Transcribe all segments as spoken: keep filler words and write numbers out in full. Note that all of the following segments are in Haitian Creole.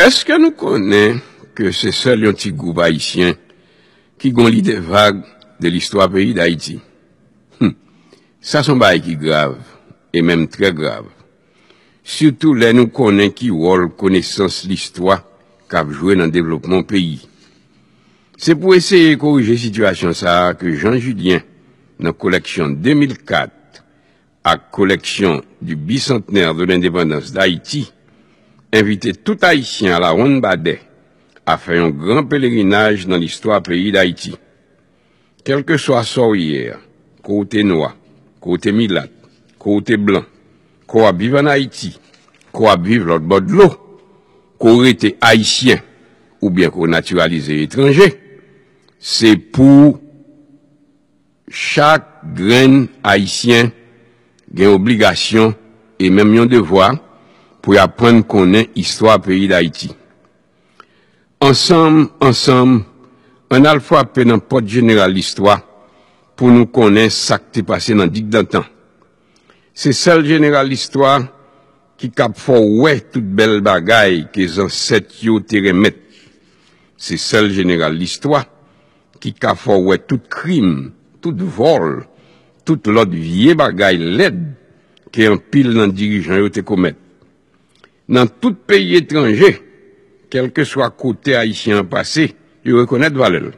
Èske nou konnen ke se sèl yon ti gwoup ayisyen ki gon lide vag de listwa peyi Dayiti? Hum, sa se yon bagay ki grav, e menm trè grav. Sitou lè nou konnen ki wòl konesans listwa k ap jwe nan devlopman yon peyi. Se pou eseye korije sitiyasyon sa a ke Jean Julien, nan koleksyon de mil kat ak koleksyon du Bicentenaire de l'Indépendance d'Haïti, envite tout Ayisyen a la Wonn Badè a fè yon gran pelerinaj nan listwa peyi Dayiti. Kèlkeswa sa w ye a, ke w te nwa, ke w te milat, ke w te blan, ke w ap viv ann Ayiti, ke w ap viv lòt bò dlo, ke w rete Ayisyen oubyen ke w natiralize etranje, se pou chak grenn Ayisyen gen obligasyon e menm yon devwa pou y aprann konnen istwa peyi Dayiti. Ansanm, ansanm, ann al frape nan pòt jeneral listwa pou nou konnen sa k te pase nan digdantan. Se sèl jeneral listwa ki kab fè w wè tout bèl bagay ke zansèt yo te renmèt. Se sèl jeneral listwa ki ka fè w wè tout krim, tout vòl, tout lòt vye bagay lèd ke anpil nan dirijan yo te komèt. Nan tout peyi etranje, kèlkeswa kote Ayisyen an pase, yo rekonèt valè l.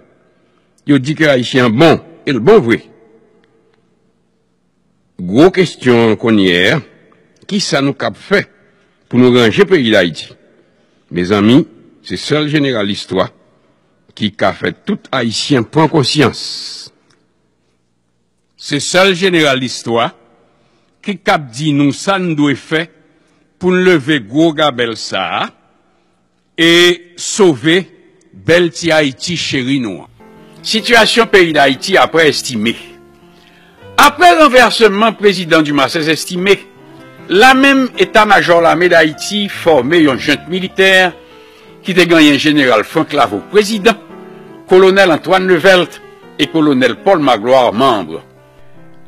Yo di ke Ayisyen an bon, e l bon vre. Gwo kestyon an kounye a, kisa nou kab fè pou nou ranje peyi Dayiti? Mezanmi, se sèl jeneral listwa ki ka fè tout Ayisyen pran konsyans. Se sèl jeneral listwa ki kab di nou sa n dwe fè pou n leve gwo gabèl sa a e sove bèl ti Ayiti cheri nou an. Sitiyasyon peyi Dayiti apre Estimé. Apre ranvèseman prezidan Dumarsais Estimé, lamenm Eta Majò Lame Dayiti fòme yon jent militè ki te genyen jeneral Franck Lavaud prezidan, kolonèl Antoine Levelt e kolonèl Paul Magloire manm.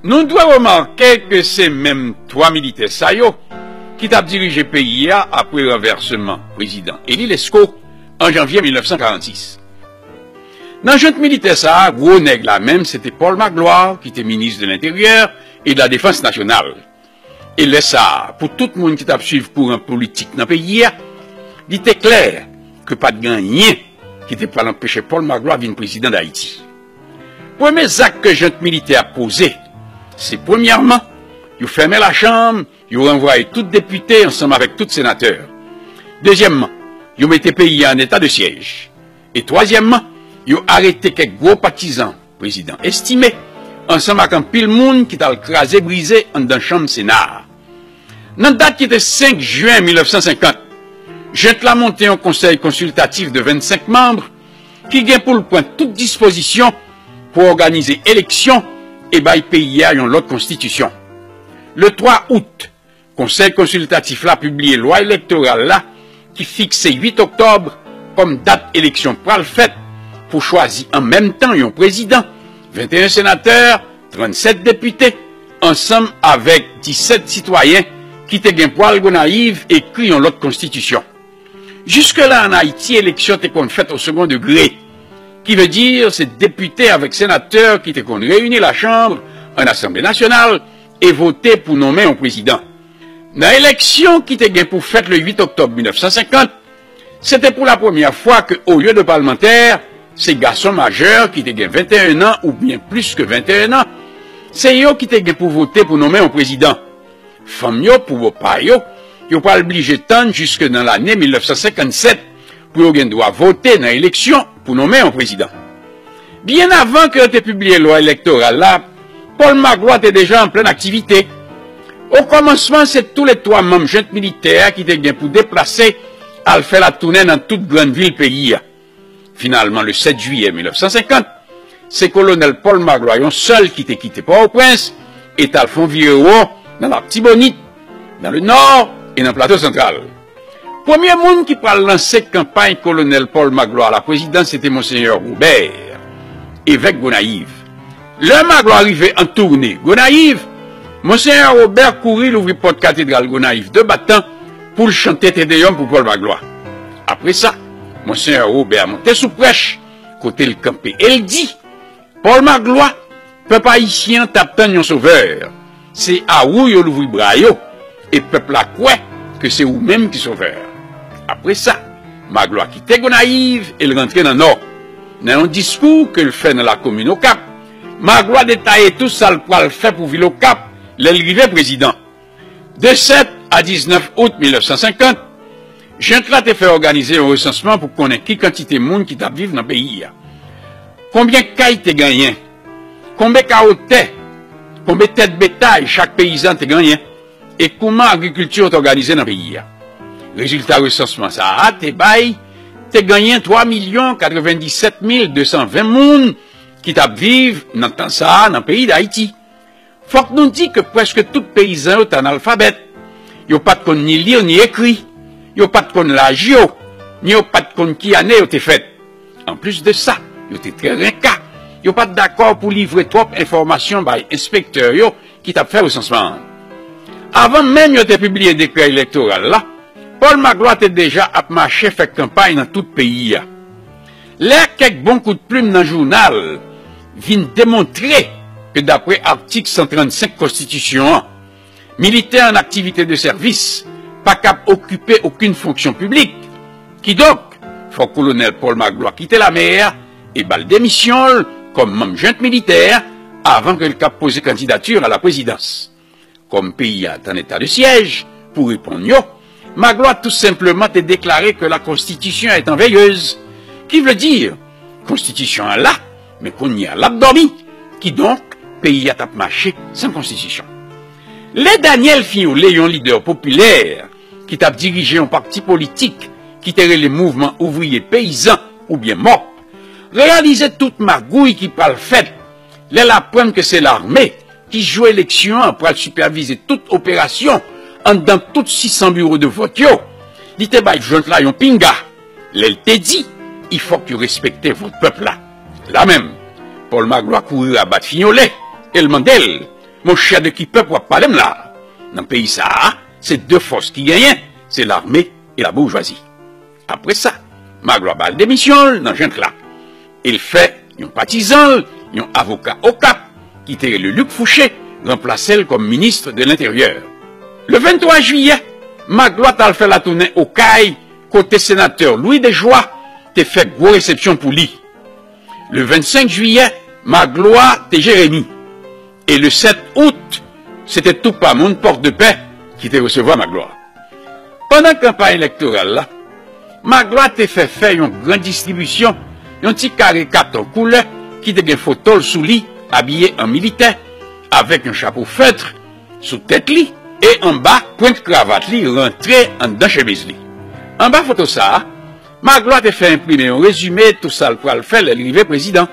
Nou dwe remake ke se menm twa militè sa yo ki t ap dirije peyi a apre ranvèseman prezidan Élie Lescot an janvye mil nèf san karannsis. Nan jent militè sa a, gwo nèg la menm se te Paul Magloire ki te minis de lenteryè e de la defans nasyonal. E lè sa a, pou tout moun ki t ap swiv kouran politik nan peyi a, li te klè ke pa t gen anyen ki te pral anpeche Paul Magloire vin prezidan Dayiti. Premye zak ke jent militè a poze, se premyèman, yo fèmen lachanm, yo ranvwaye tout depite ansanm avèk tout senatè. Dezyèmman, yo mete peyi a an eta de syèj. E twazyèmman, yo arete kèk gwo patizan prezidan Estimé, ansanm ak anpil moun ki t al kraze brize anndan chanm Sena a. Nan dat ki te senk jen mil nèf san senkant, jent la monte yon konsèy konsiltatif de vennsenk manm ki gen pou l pran tout dispozisyon pou òganize eleksyon e bay peyi a yon lòt konstitisyon. Le twa out, Konsèy konsiltatif la pibliye lwa elektoral la ki fikse uit oktòb kòm dat eleksyon pral fèt pou chwazi an menm tan yon prezidan, venteyen senatè, trannsèt depite, ansanm avèk disèt sitwayen ki te gen pou al Gonayiv ekri yon lòt konstitisyon. Jiske la ann Ayiti, eleksyon te konn fèt o segon degre, ki vle di se depite avèk senatè ki te konn reyini lachanm an Asanble nasyonal e vote pou nonmen yon prezidan. Nan eleksyon ki te gen pou fèt le uit oktòb mil nèf san senkant, se te pou la premyè fwa ke olye de palmantè, se gason majè ki te gen venteyen an oubyen plis ke venteyen an, se yo ki te gen pou vote pou nonmen yon prezidan. Fanm yo, pou bò pa yo, yo pral blije tann jiske nan lane mil nèf san senkannsèt pou yo gen dwa vote nan eleksyon pou nonmen yon prezidan. Byen avan ke yo te pibliye lwa elektoral la, Paul Magloire te deja an plenn aktivite. Okòmansman, se toulètwa manm jent militè a ki te gen pou deplase al fè latounen nan tout grann vil peyi a. Finalman, le sèt jiyè mil nèf san senkant, se kolonèl Paul Magloire yon sèl ki te kite Pòtoprens e t al fè yon vire won nan Latibonit, nan le Nò e nan Plato Santral. Premye moun ki pral lanse kanpay kolonèl Paul Magloire a la prezidans se te Monsenyè Robert, evèk Gonayiv. Lè Magloire rive an toune Gonayiv, Monsenyè Robert kouri louvri pòt katedral Gonayiv de batan pou l chante Te Deyòm pou Paul Magloire. Apre sa, Monseyè Wobè monte sou prèch kote l kanpe e l di, Pòl Maglwa, pèp ayisyen an t ap tann yon sovè. Se a ou yo louvri bra yo, e pèp la kwè ke se ou menm ki sovè. Apre sa, Maglwa kite Gonayiv e l rantre nan Nò. Nan yon diskou ke l fè nan lakomin Okap, Maglwa detaye tou sa l pral fè pou vil Okap lè l rive prezidan. De sèt a diznèf out mil nèf san senkant, jent la te fè òganize yon resansman pou konnen ki kantite moun ki t ap viv nan peyi a. Konbyen kay te genyen? Konbe kawo tè? Konbe tèt betay chak peyizan te genyen? E kouman agrikilti yo te òganize nan peyi a? Rezilta resansman sa a te bay, te genyen twa milyon katrevenndisèt mil de san ven moun ki t ap viv nan tan sa a nan peyi Dayiti. Fòk nou di ke prèske tout peyizan yo t analfabèt. Yo pa t konn ni li ni ekri. Yo pa t konn laj yo, ni yo pa t konn ki ane yo te fèt. Anplis de sa, yo te trè renka. Yo pa t dakò pou livre twòp enfòmasyon bay enspektè yo ki t ap fè resansman an. Avan menm yo te pibliye dekrè elektoral la, Pòl Maglwa te deja ap mache fè kanpay nan tout peyi a. Lè kèk bon kout plim nan jounal vin demontre ke dapre atik san trannsenk konstitisyon an, militè an aktivite de sèvis pa kab okipe okenn fonksyon piblik. Kidonk, fòk kolonèl Pòl Maglwa kite lame a e ba l demisyon l kòm manm jent militè avan ke l kab poze kandidati a la prezidans. Kòm peyi a t an eta de syèj, pou reponn yo, Maglwa tou senpleman te deklare ke la konstitisyon est en veilleuse, ki vle di, konstitisyon an la, men kounye a l ap dòmi. Kidonk, peyi a t ap mache san konstitisyon. Lè Daniel Fignolé, yon lidè popilè ki t ap dirije yon pati politik ki te rele Mouvman Ouvriye Peyizan, oubyen mòp, reyalize tout magouy ki pral fèt lè l aprann ke se lame ki jwe eleksyon an pral sipèvize tout operasyon anndan tout sis san biwo de vòt yo, li te bay jent la yon pinga lè l te di, il fòk yo respekte vòt pèp la. La menm, Pòl Maglwa kouri rabat Fignolé e l mande l, monchè, de ki pèp w ap pale m la? Nan peyi sa a, se de fòs ki genyen, se lame e laboujwazi. Apre sa, Maglwa ba l demisyon l nan jent la. E l fè yon patizan l, yon avoka Okap, ki te rele Luc Fouché, ranplase l kòm minis de lenteryè. Le venntwa jiyè, Maglwa t al fè latounen Okay, kote senatè Louis Déjoie te fè gwo resepsyon pou li. Le vennsenk jiyè, Maglwa te Jeremi. E le sèt out, se te Toupamoun Pòdpè ki te resevwa Maglwa. Pandan kanpay elektoral la, Maglwa te fè fè yon gran distribisyon, yon ti kare katon koulè ki te gen foto l sou li, abiye an militè, avèk yon chapo fèt sou tèt li, e anba pwent kravat li rantre anndan chemiz li. Anba foto sa a, Maglwa te fè enprime yon rezime tou sa l pral fè lè l rive prezidan.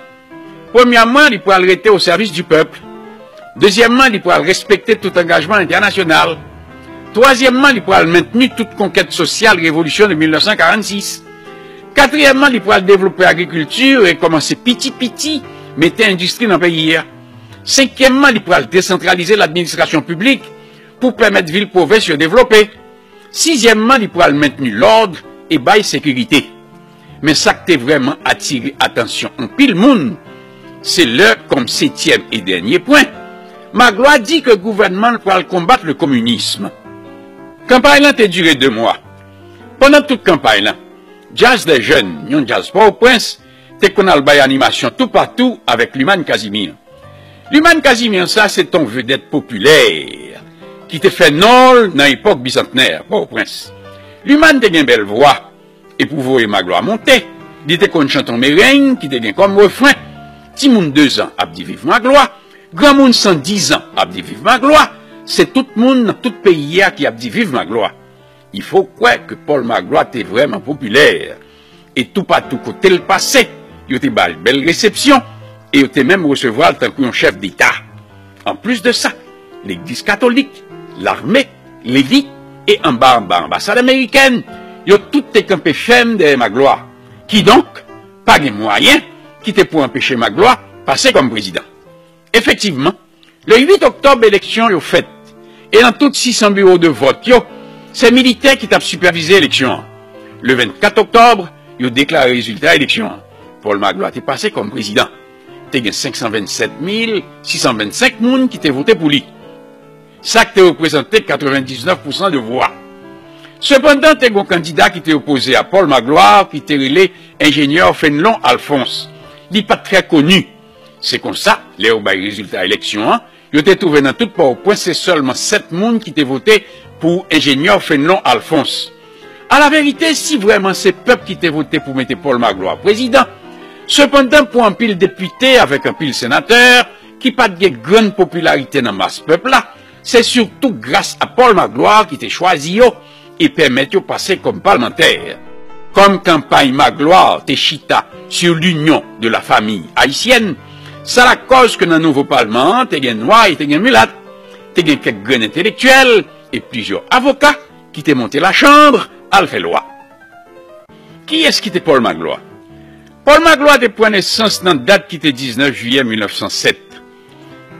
Premyèman, li pral rete o sèvis di pèp. Dezyèmman, li pral respekte tout angajman entènasyonal. Twazyèmman, li pral mentni tout konkèt sosyal revolisyon de mil nèf san karannsis. Katriyèmman, li pral devlope agrikilti e kòmanse piti piti mete endistri nan peyi a. Senkyèmman, li pral desantralize ladministrasyon piblik pou pèmèt vil pwovens yo devlope. Sizyèmman, li pral mentni lòd e bay sekirite. Men sa k te vrèman atire atansyon anpil moun, se lè, kòm setyèm e dènye pwen, Maglwa di ke gouvènman l pral konbat le communisme. Kanpay lan te dire de mwa. Pandan tout kanpay lan, Djaz dè Jèn, yon djaz Pòtoprens, te konn al bay animasyon toupatou avèk Luman Casimir. Luman Casimir sa se t on vedèt popilè ki te fè non l nan epòk Bisantnè, Pòtoprens. Luman te gen bèl vwa, e pou voye Maglwa monte, li te konn chante on mereng ki te gen kòm refren, timoun dezan ap di viv Maglwa, granmoun san dizan ap di viv Maglwa, se tout moun nan tout peyi a ki ap di viv Maglwa. Il faut kwè ke Pòl Maglwa te vrèman popilè. E toupatou kote l pase, yo te ba l bèl resepsyon e yo te menm resevwa l tankou yon chèf deta. Anplis de sa, legliz katolik, lame, lelit e anba anba anbasad amerikèn, yo tout te kanpe fèm dèyè Maglwa. Kidonk, pa gen mwayen ki te pou anpeche Maglwa pase kòm prezidan. Efektivman, le uit oktòb eleksyon yo fèt, e nan tout sis san biwo de vòt yo, se militè ki t ap sipèvize eleksyon an. Le vennkat oktòb, yo deklare rezilta eleksyon an. Paul Magloire te pase kòm prezidan. Te gen senk san vennsèt mil sis san vennsenk moun ki te vote pou li. Sa k te reprezante katrevendiznèf pousan de vwa. Sepandan, te gen yon kandida ki te opoze a Paul Magloire ki te rele enjenyè Fenelon Alphonse. Li pa t trè koni. Se konsa, lè yo bay rezilta eleksyon an, yo te twouve nan tout Pòtoprens se sèlman sèt moun ki te vote pou enjenyè Fenelon Alphonse. Alaverite, si vrèman se pèp ki te vote pou mete Paul Magloire prezidan, sepandan pou anpil depite avèk anpil senatè ki pa t gen grann popilarite nan mas pèp la, se sitou gras a Paul Magloire ki te chwazi yo e pèmèt yo pase kòm palmantè. Kòm kanpay Magloire te chita sur l'union de la famille haïtienne, sa lakòz ke nan nouvo palman an te gen nwa e te gen milat, te gen kèk grenn entelektyèl e plizyè avoka ki te monte lachanm al fè lwa. Kiyès ki te Paul Magloire? Paul Magloire te pran nesans nan dat ki te diznèf jiyè mil nèf san sèt.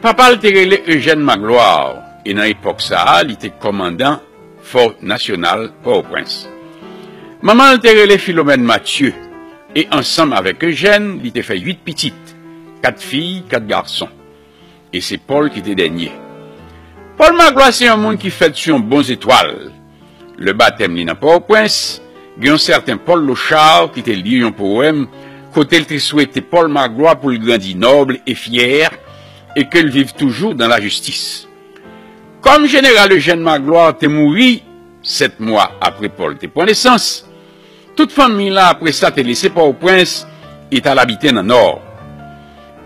Papa l te rele Eugène Magloire, e nan epòk sa a, li te kòmandan Fò Nasyonal Pòtoprens. Manman l te rele Philomène Mathieu, e ansanm avèk Eugène, li te fè uit pitit, kat fi, kat gason. E se Paul ki te dènye. Paul Magloire se yon moun ki fèt sou yon bon zetwal. Lè batèm li nan Pòtoprens, gen yon sèten Paul Lochard ki te li yon powèm kote l te swete Paul Magloire pou l grandi noble e fyè e ke l viv toujours dans la justice. Kòm jeneral Eugène Magloire te mouri sèt mwa apre Paul te pran nesans, tout fanmi l apre sa te lese Pòtoprens e t al abite nan Nò.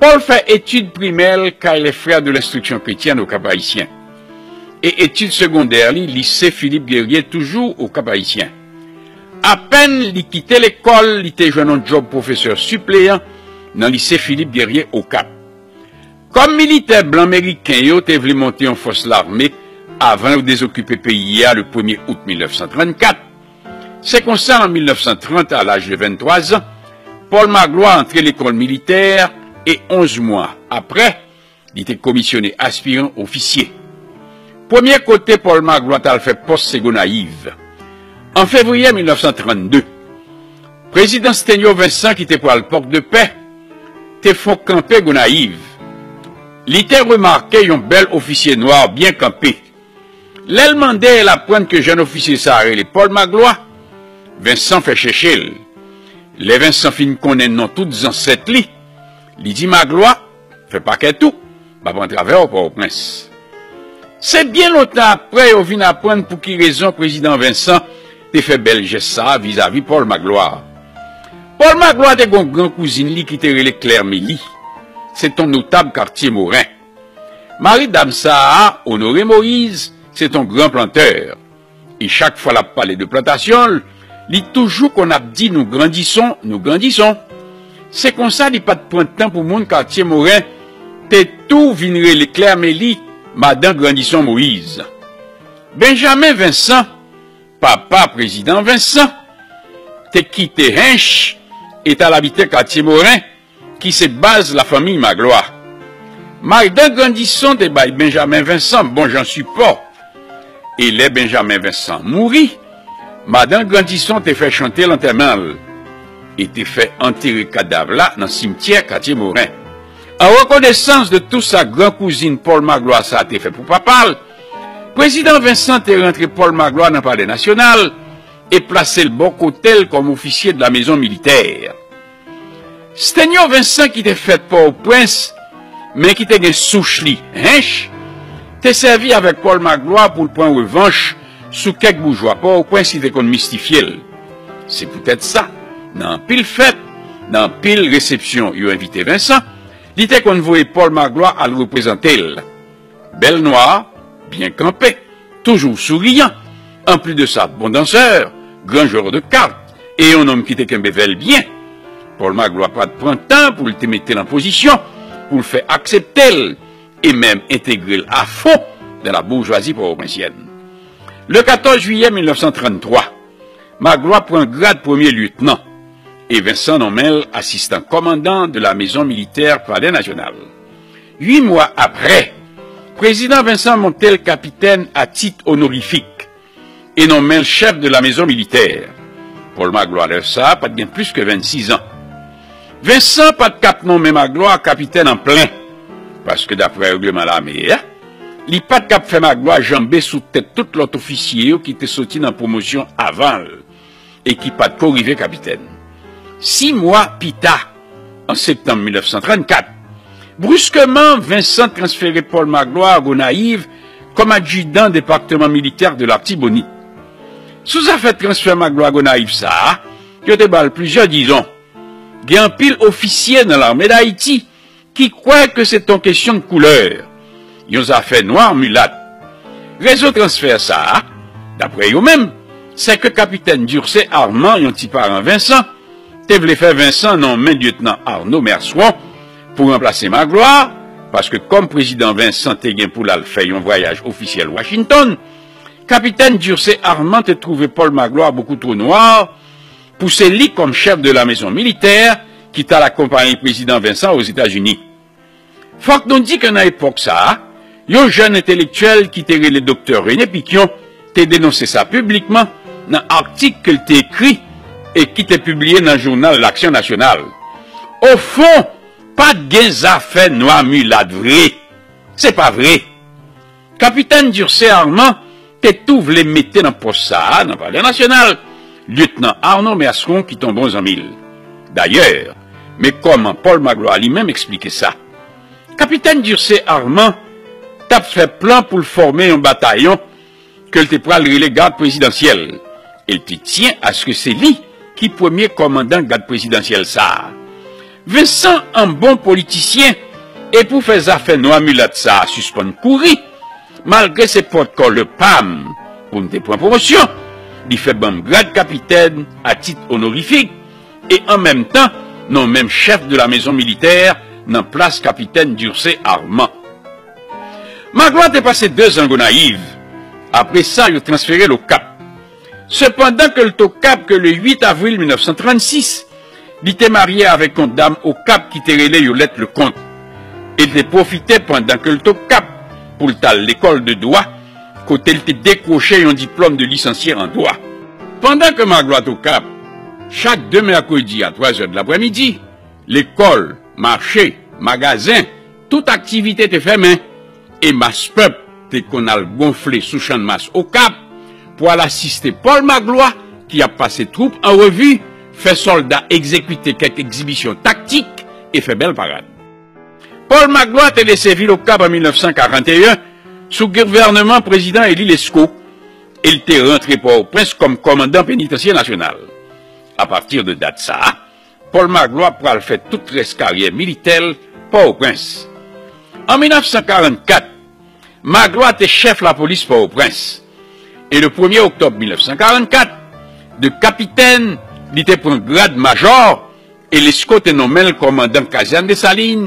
Paul fè etid primè l kay les Frères de l'Instruction Chrétienne au Cap-Haïtien e etid segondè li lise Philippe Guerrier toujou o Kap Ayisyen. Apèn li kite lekòl, li te jwenn yon djòb pwofesè sipleyan nan lise Philippe Guerrier o Kap. Kòm militè blan meriken yo te vle monte yon fòs lame avan yo dezokipe peyi a le premye out mil nèf san trannkat, se konsa an mil nèf san trant, a laj de venntwa zan, Paul Magloire antre lekòl militè e onz mwa apre, li te komisyone aspiran ofisye. Premye kote Paul Magloire t al fè pòs se Gonayiv. An fevriye mil nèf san trannde, Prezidan Stenyo Vensan ki te pral Pòk de Pè te fon kanpe Gonayiv. Li te remake yon bèl ofisye nwa byen kanpe. Lè l mande e l aprann ke jèn ofisye sa a rele Paul Magloire, Vensan fè chèche l. Lè Vensan fin konnen non tout zansèt li, li di Magloire, fè pakèt ou, m ap antre avè w Pòtoprens. Se byen lontan apre yo vin aprann pou ki rezon Prezidan Vensan te fè bèl jès sa a vizavi Paul Magloire. Paul Magloire te gen yon gran kouzin li ki te rele Claire Mélie. Se t yon notab katye Moren. Mari dam sa a, Honoré Moïse, se t yon gran plantè. E chak fwa l ap pale de plantasyon l, li toujou konn ap di nou grandison, nou grandison. Se konsa li pa t pran tan pou moun katye Moren te tou vin rele Claire Mélie, madan Grandison Moïse. Benjamen Vensan, papa Prezidan Vensan, te kite Hench e t al abite katye Moren, ki se baz lafanmi Magloire. Madan Grandison te bay Benjamen Vensan bon jan sipò. E lè Benjamen Vensan mouri, madan Grandison te fè chante lantèman l e te fè antere kadav la nan simtyè katye Moren. An rekonesans de tou sa gran kouzin Paul Magloire sa a te fè pou papa l, Prezidan Vensan te rantre Paul Magloire nan Palè Nasyonal e plase l bò kote l kòm ofisye de la mezon militè. Stenyo Vensan ki te fèt Pòtoprens, men ki te gen souch li Hench, te sèvi avèk Paul Magloire pou l pran revanch sou kèk boujwa Pòtoprens ki te konn mistifye l. Se poutèt sa, nan anpil fèt, nan anpil resepsyon yo envite Vensan, li te konn voye Paul Magloire al reprezante l. Bèl nwa, byen kanpe, toujou souriyan. Anplis de sa, bon dansè, gran jwè de kat, e yon nonm ki te kenbe vè l byen. Paul Magloire pa t pran tan pou l te mete l an pozisyon, pou l fè aksepte l, e menm entegre l a fon dans la bourgeoisie pòtoprensyen. Le katòz jiyè mil nèf san tranntwa, Magloire pran grad premye lyetnan e Vensan nonmen l asistan kòmandan de la mezon militè Palè Nasyonal. Uit mwa apre, Prezidan Vensan monte l kapitèn a tit onorifik e nonmen l chèf de la mezon militè. Pòl Maglwa lè sa a pa t gen plis ke vennsis an. Vensan pa t k ap nonmen Maglwa kapitèn an plen, paske daprè règleman lame a, li pa t k ap fè Maglwa janbe sou tèt tout lòt ofisye yo ki te soti nan pwomosyon avan l e ki pa t ko rive kapitèn. Sis mwa pita, an septanm mil nèf san trannkat, briskeman, Vensan transfere Pòl Maglwa a Gonayiv kòm adjidan depatman militè de Latibonit. Sou zafè transfè Maglwa Gonayiv sa a, yo te ba l plizyè dizon. Gen anpil ofisye nan Lame Dayiti ki kwè ke se t on kesyon de koulè, yon zafè nwa milat. Rezon transfè sa a, daprè yo menm, se ke kapitèn Durcé Armand, yon ti paran Vensan, te vle fè Vensan nonmen lyetnan Arnaud Merceron pou ranplase Maglwa, paske kòm prezidan Vensan te gen pou l al fè yon vwayaj ofisyèl Washington, kapitèn Durcé Armand te twouve Pòl Maglwa bokou two nwa pou se li kòm chèf de la mezon militè ki t al akonpaye prezidan Vensan Ozetazini. Fòk nou di ke nan epòk sa a, yon jèn entelektyèl ki te rele doktè René Piquion te denonse sa piblikman nan atik ke l te ekri e ki te pibliye nan jounal L'Action Nationale. Ofon, pa t gen zafè nwa milat vre. Se pa vre. Kapitèn Durcé Armand te tou vle mete nan pòs sa a nan Palè Nasyonal Lyetnan Arnaud Merceron ki t on bon zanmi l. Dayè, men kòman Pòl Maglwa li menm eksplike sa. Kapitèn Durcé Armand t ap fè plan pou l fòme yon batayon ke l te pral rele Gad Prezidansyèl, e l te tyen aske se li ki premye kòmandan Gad Prezidansyèl sa a. Vensan, an bon politisyen, e pou fè zafè nwa milat sa a sispann kouri, malgre se pòtkòlè pa m pou m te pran pwomosyon, li fè ban m grad kapitèn a tit onorifik, e an menm tan nonmen m chèf de la mezon militè nan plas kapitèn Durcé Armand. Maglwa te pase dezan Gonayiv. Apre sa, yo transfere l Okap. Sepandan ke l t Okap ke le uit avril mil nèf san trannsis, li te marye avèk yon dam Okap ki te rele Yolette Leconte. E l te pwofite pandan ke l t Okap pou l t al lekòl de dwa, kote l te dekwoche yon diplòm de lisansye an dwa. Pandan ke Maglwa t Okap, chak de mèkredi a twazè de laprèmidi, lekòl, mache, magazen, tout aktivite te fèmen, e mas pèp te konn al gonfle sou Channmas Okap pou al asiste Pòl Maglwa ki ap pase twoup an revi, fè sòlda egzekite kèk egzibisyon taktik e fè bèl parad. Pòl Maglwa te lese vil Okap an mil nèf san karanteyen sou gouvèneman prezidan Elie Lescot, e l te rantre Pòtoprens kòm kòmandan penitansye nasyonal. Apati de dat sa a, Pòl Maglwa pral fè tout rès karyè militè l Pòtoprens. An mil nèf san karannkat, Maglwa te chèf lapolis Pòtoprens. E le premye oktòb mil nèf san karannkat, de kapitèn, li te pran grad majò, e Lescot te nonmen l kòmandan kazèn Desalin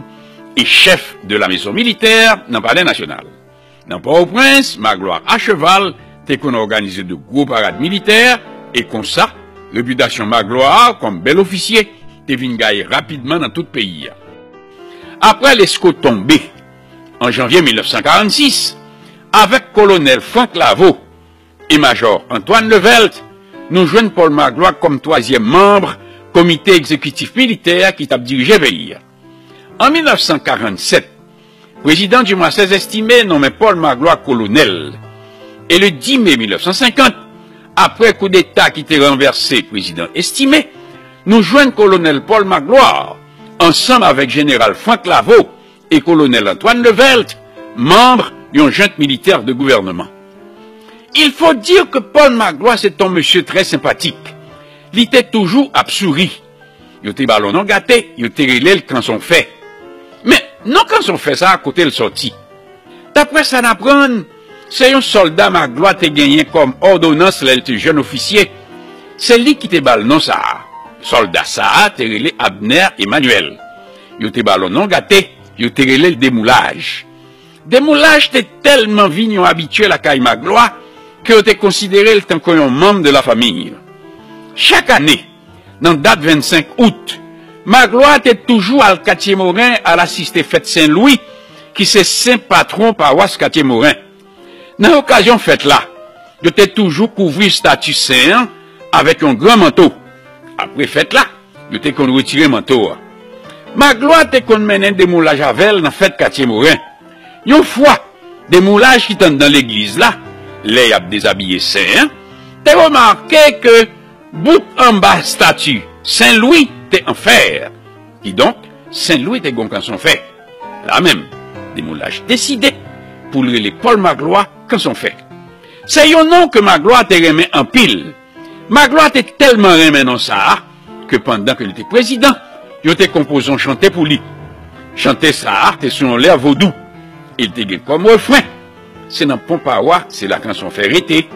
e chèf de la mezon militè nan Palè Nasyonal. Nan Pòtoprens, Maglwa a cheval te konn òganize de gwo parad militè, e konsa, repitasyon Maglwa a kòm bèl ofisye te vin gaye rapidman nan tout peyi a. Apre Lescot tonbe, an janvye mil nèf san karannsis, avèk kolonèl Franck Lavaud e majò Antoine Levelt, nou jwenn Pòl Maglwa kòm twazyèm manm komite egzekitif militè a ki t ap dirije peyi a. An mil nèf san karannsèt, prezidan Dumarsais Estimé nonmen Pòl Maglwa kolonèl. E le dis me mil nèf san senkant, apre koudeta ki te ranvèse prezidan Estimé, nou jwenn kolonèl Pòl Maglwa, ansanm avèk jeneral Franck Lavaud e kolonèl Antoine Levelt, manm yon jent militè de gouvèneman. Il faut dire que Paul Magloire se t on mesye trè senpatik. Li te toujou ap souri. Yo te ba l on non gate, yo te rele l Kanson Fè. Men, non Kanson Fè sa a, kote l sòti? Daprè sa n aprann, se yon sòlda Maglwa te genyen kòm òdonans lè l te jèn ofisye. Se li ki te ba l non sa a. Sòlda sa a te rele Abner Emmanuel. Yo te ba l on non gate, yo te rele l Demoulaj. Demoulaj te tèlman vin yon abitye lakay Maglwa ke yo te konsidere l tankou yon manm de lafanmi. Chak ane, nan dat vennsenk out, Maglwa te toujou al Katye Moren al asiste fèt Sen Lwi, ki se sen patwon pawas Katye Moren. Nan okazyon fèt la, yo te toujou kouvri estati sen an avèk yon gran manto. Apre fèt la, yo te konn retire manto a. Maglwa te konn mennen demoulaj avè l nan fèt Katye Moren. Yon fwa, demoulaj ki t anndan legliz la, lè y ap dezabiye sen an, te remake ke bout anba estati Sen Lwi te an fè. Kidonk, Sen Lwi te gen yon kanson fè. La menm, demoulaj deside pou l rele Pòl Maglwa Kanson Fè. Se yon non ke Maglwa te renmen anpil. Maglwa te tèlman renmen non sa a ke pandan ke l te prezidan, yo te konpoze yon chante pou li. Chante sa a te sou yon lè vodou. E l te gen kòm refren: "Se nan Pon Pawa, se la kanson fè rete.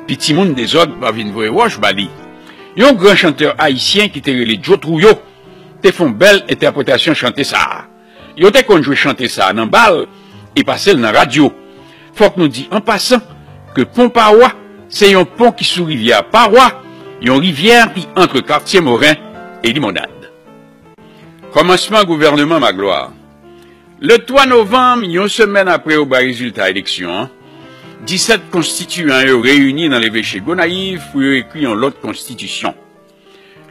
Piti moun dezòd pa vin voye wòch ba li." Yon gran chantè ayisyen ki te rele Djo Trouyo te fè yon bèl entèpretasyon chante sa a. Yo te konn jwe chante sa a nan bal e pase l nan radyo. Fòk nou di an pasan ke Pon Pawa se yon pon ki sou rivyè Pawa, yon rivyè ki ant Katye Moren e Limonad. Kòmansman gouvèneman Maglwa. Le twa novanm, yon semèn apre yo bay rezilta eleksyon an, disèt konstitiyan yo reyini nan leveche Gonayiv pou yo ekri yon lòt konstitisyon.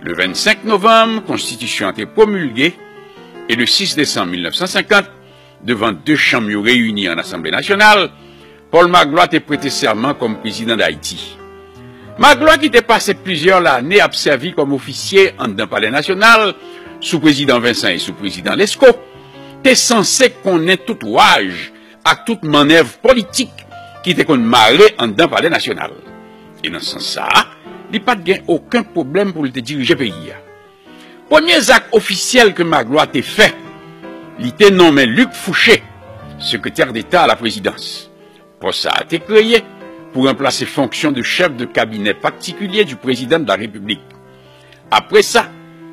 Le vennsenk novanm, konstitisyon an te pwomilge, e le sis desanm mil nèf san senkant, devan de chanm yo reyini an Asanble Nasyonal, Pòl Maglwa te prete sèman kòm prezidan Dayiti. Maglwa, ki te pase plizyè lane ap sèvi kòm ofisye anndan Palè Nasyonal, sou prezidan Vensan e sou prezidan Lesko, te sanse konnen tout waj ak tout mannèv politik ki te konn mare anndan Palè Nasyonal. E nan sans sa a, li pa t gen okenn pwoblèm pou l te dirije peyi a. Premye zak ofisyèl ke Maglwa te fè, li te nonmen Luc Fouché sekretè deta a la prezidans. Pòs sa a te kreye pou ranplase fonksyon de chèf de kabinè patikilye du président de la République. Apre sa,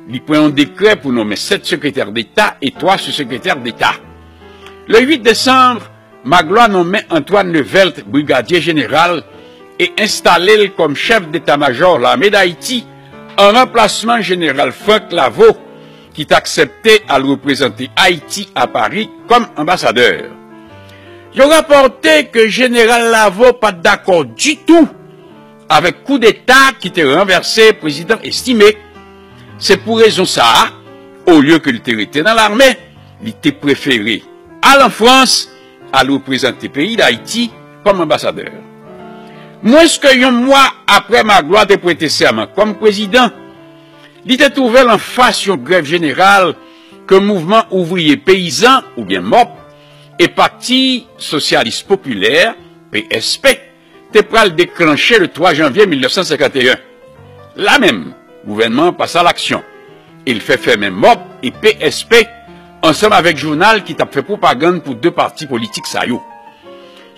li pran yon dekrè pou nonmen sèt sekretè deta e twa sou-sekretè deta. Le uit desanm, Maglwa nonmen Antoine Levelt brigadye jeneral e enstale l kòm chèf deta majò lame Dayiti, an ranplasman jeneral Frank Lavaud, ki t aksepte al reprezante Ayiti a Pari kòm anbasadè. Yo rapòte ke jeneral Lavaud pa t dakò ditou avèk koudeta ki te ranvèse prezidan Estimé. Se pou rezon sa a, olye ke l te rete nan lame, li te prefere al an Frans, al reprezante peyi Dayiti kòm anbasadè. Mwens ke yon mwa apre Maglwa te prete sèman kòm prezidan, li te twouve l anfas yon grèv jeneral ke Mouvman Ouvriye Peyizan, oubyen mòp, e Pati Sosyalis Popilè, P S P, te pral deklanche le twa janvye mil nèf san senkant e en. La menm, gouvènman an pase a laksyon e l fè fèmen mòp e P S P ansanm avèk jounal ki t ap fè pwopagann pou de pati politik sa yo.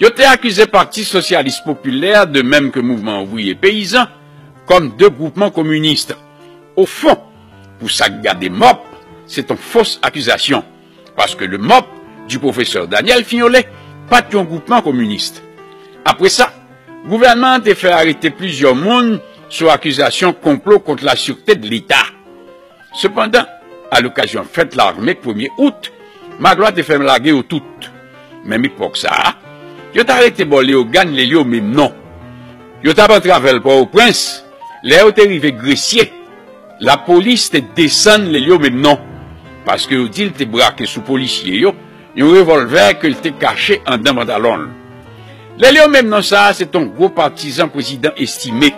Yo te akize Pati Sosyalis Popilè, de menm ke Mouvman Ouvriye Peyizan, kòm de gwoupman kominis. Ofon, pou sa k gade mòp, se t on fos akizasyon, paske le mòp di pwofesè Daniel Fignolet pa t yon gwoupman kominis. Apre sa, gouvènman an te fè arete plizyè moun sou akizasyon konplo kont lasirte de Leta. Sepandan, alokazyon fèt lame premye out, Maglwa te fè lage yo tout. Menm epòk sa a, yo t arete bò Leyogàn Lelyo Memnon. Yo t ap antre avè l Pòtoprens, lè yo te rive Gresye, lapolis te desann Lelyo Memnon, paske yo di l te brake sou polisye yo yon revòlvè ke l te kache anndan pantalon l. Lelyo Memnon sa a se t on gwo patizan prezidan Estimé,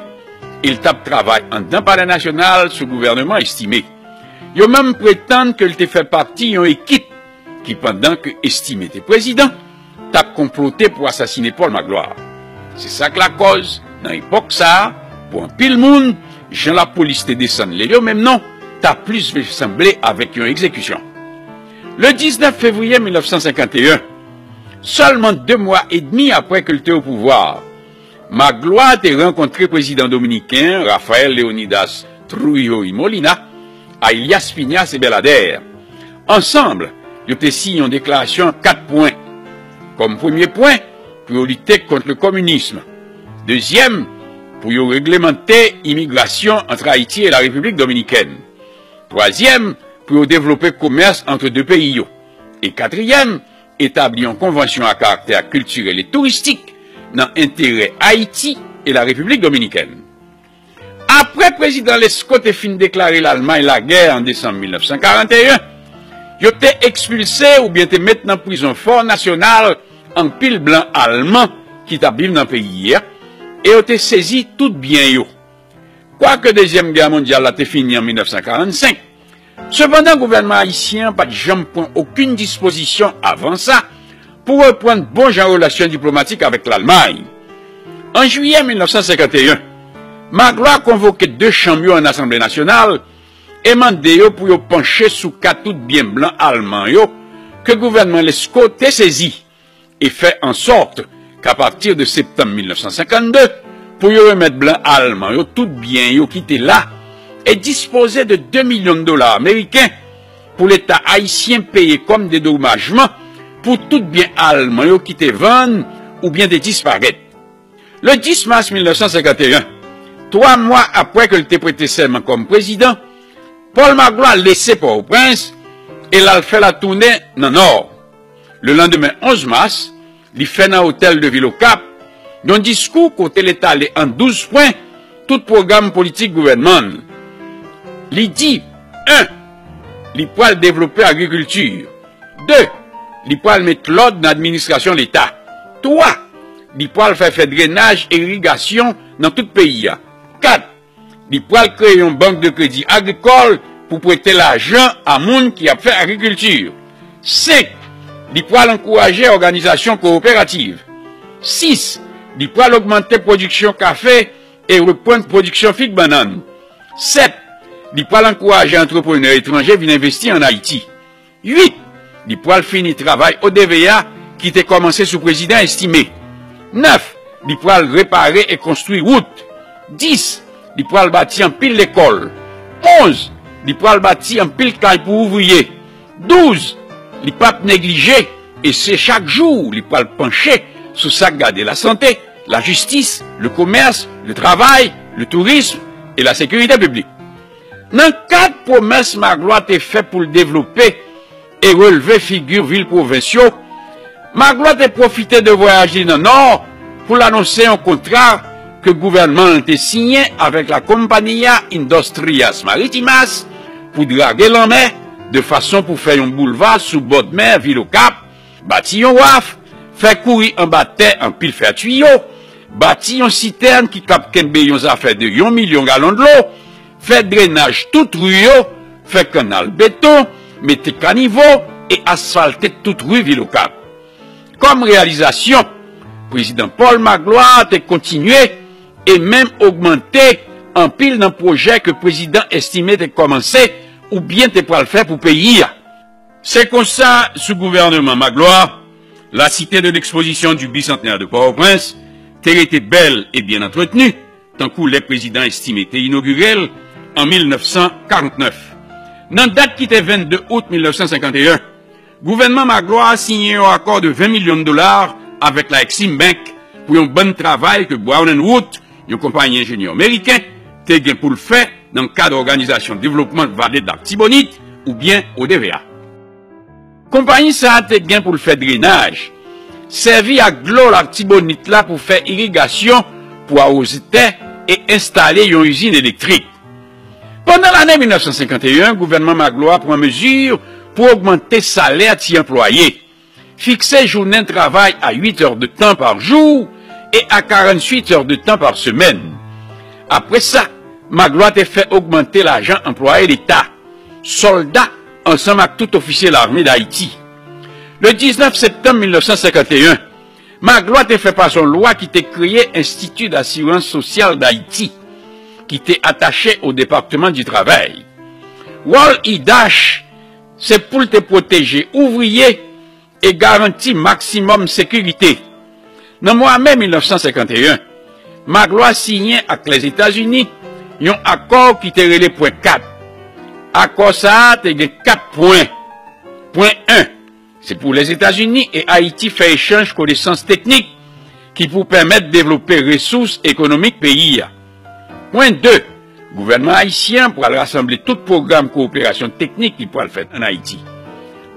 e l t ap travay anndan Palè Nasyonal sou gouvèneman Estimé. Yo menm pretann ke l te fè pati yon ekip ki, pandan ke Estimé te prezidan, t ap konplote pou asasine Pòl Maglwa. Se sa k lakòz, nan epòk sa a, pou anpil moun, jan lapolis te desann Lelyo Memnon, ta plis vle sanble avèk yon egzekisyon. Le diznèf fevriye mil nèf san senkant e en, sèlman de mwa edmi apre ke l te o pouvwa, Maglwa te rankontre prezidan dominiken an, Rafael Leonidas Trujillo y Molina, alyas Phineas e Bèladè. Ansanm, yo te siyen yon deklarasyon an kat pwen. Kòm premye pwen, pou yo lite kont le kominis. Dezyèm, pou yo reglemante imigrasyon ant Ayiti e la Repiblik Dominikèn. Twazyèm, pou yo devlope komès ant de peyi yo. E katriyèm, etabli yon konvansyon a karaktè kiltirèl e touristik nan enterè Ayiti e la Repiblik Dominikèn. Apre prezidan Lesko te fin deklare Lalmay lagè an desanm mil nèf san karannteyen, yo te ekspilse oubyen te met nan prizon Fò Nasyonal anpil blan alman ki t ap viv nan peyi a, e yo te sezi tout byen yo. Kwake Dezyèm Gè Mondyal la te fini an mil nèf san karannsenk, sepandan, gouvènman ayisyen an pa t janm pran okenn dispozisyon avan sa pou reprann bon jan relasyon diplomatik avèk Lalmay. An jiyè mil nèf san senkanteyen, Magloire konvoke de chanm yo an Asanble Nasyonal e mande yo pou yo panche sou ka tout byen blan alman yo ke gouvènman Lesko te sezi, e fè an sòt k'apati de septanm mil nèf san senkannde, pou yo remèt blan alman yo tout byen yo ki te la, e dispoze de de milyon dola ameriken pou Leta ayisyen peye kòm dedomajman pou tout byen alman yo ki te vann oubyen te disparèt. Le dis mas mil nèf san senkanteyen, twa mwa apre ke l te prete sèman kòm prezidan, Pòl Magloire lese Pòtoprens e l al fè latounen nan Nò. Le landemen onz mas, li fè nan Otèl de Vil Okap yon diskou kote l etale an douz pwen tout pwogram politik gouvènman l. Li di, en, li pral devlope agrikilti. De, li pral met lòd nan administrasyon Leta. Twa, li pral fè, fè drenaj e irigasyon nan tout peyi a. Kat, li pral kreye yon bank de kredi agrikòl pou prete lajan a moun ki ap fè agrikilti. Senk, li pral ankouraje òganizasyon kowoperativ. Sis, li pral ogmante pwodiksyon kafe e reprann pwodiksyon fig bannann. Sèt, li pral ankouraje antreprenè etranje vin envesti ann Ayiti. Uit, li pral fini travay O D V A ki te kòmanse sou prezidan Estimé. Nèf, li pral repare e konstwi wout. Dis, li pral bati anpil lekòl. Onz, li pral bati anpil kay pou ouvriye. Douz, li p ap neglije e se chak jou li pral panche sou sa k gade lasante, lajistis, le komès, le travay, le tourism e la sekirite piblik. Nan kad pwomès Magloire te fè pou l devlope e relve figi vil pwovens yo, Magloire te pwofite de vwayaj li nan Nò pou l anonse yon kontra ke gouvènman l te siyen avèk la Compañía Industrias Marítimas pou drage lanmè de fason pou fè yon boulva sou bòdmè vil Okap, bati yon waf, fè kouri anba tè anpil fè tiyo, bati yon sitèn ki kab kenbe yon zafè de yon milyon galon dlo, fè drenaj tout ri yo, fè kannal beton, mete kanivo e asfalte tout ri vil Okap. Kòm reyalizasyon, prezidan Pòl Magloire te kontinye e menm ogmante anpil nan pwojè ke prezidan Estimé te kòmanse oubyen te pral fè pou peyi a. Se konsa, sou gouvènman Magloire, la Cité de l'Exposition du Bicentenaire de Port-au-Prince te rete bèl e byen antretni, tankou lè prezidan Estimé te inogire l an mil nèf san karant nèf. Nan dat ki te vennde out mil nèf san senkanteyen, gouvènman Magloire siyen yon akò de ven milyon dola avèk la Exim Bank pou yon bann travay ke Brown and Root, yon konpayi enjenyè meriken, te gen pou l fè nan kad Òganizasyon Devlopman Vale Latibonit, oubyen O D V A. Konpayi sa a te gen pou l fè drenaj, sèvi ak dlo Latibonit la pou fè irigasyon, pou awoze tè e enstale yon izin elektrik. Pandan lane mil nèf san senkanteyen, gouvènman Magloire pran mezi pou ogmante salè ti anplwaye, fikse jounen travay a uit è de tan pa jou e a karannwit è de tan pa semèn. Apre sa, Magloire te fè ogmante lajan anplwaye Leta, sòlda ansanm ak tout ofisye lame d Ayiti. Le diznèf septanm mil nèf san senkanteyen, Magloire te fè pase yon lwa ki te kreye Institut d'Assurance Sociale d'Haïti, ki te atache o Département du Travail. Wòl I D H se pou l te pwoteje ouvriye e garanti maksimòm sekirite. Nan mwa me mil nèf san senkanteyen, Magloire siyen ak Lèzetazini yon akò ki te rele Pwen kat. Akò sa a te gen kat pwen. Pwen en, se pou Lèzetazini e Ayiti fè echanj konesans teknik ki pou pèmèt devlope resous ekonomik peyi a. Pwen de, gouvènman ayisyen an pral rasanble tout pwogram kowoperasyon teknik li pral fè ann Ayiti.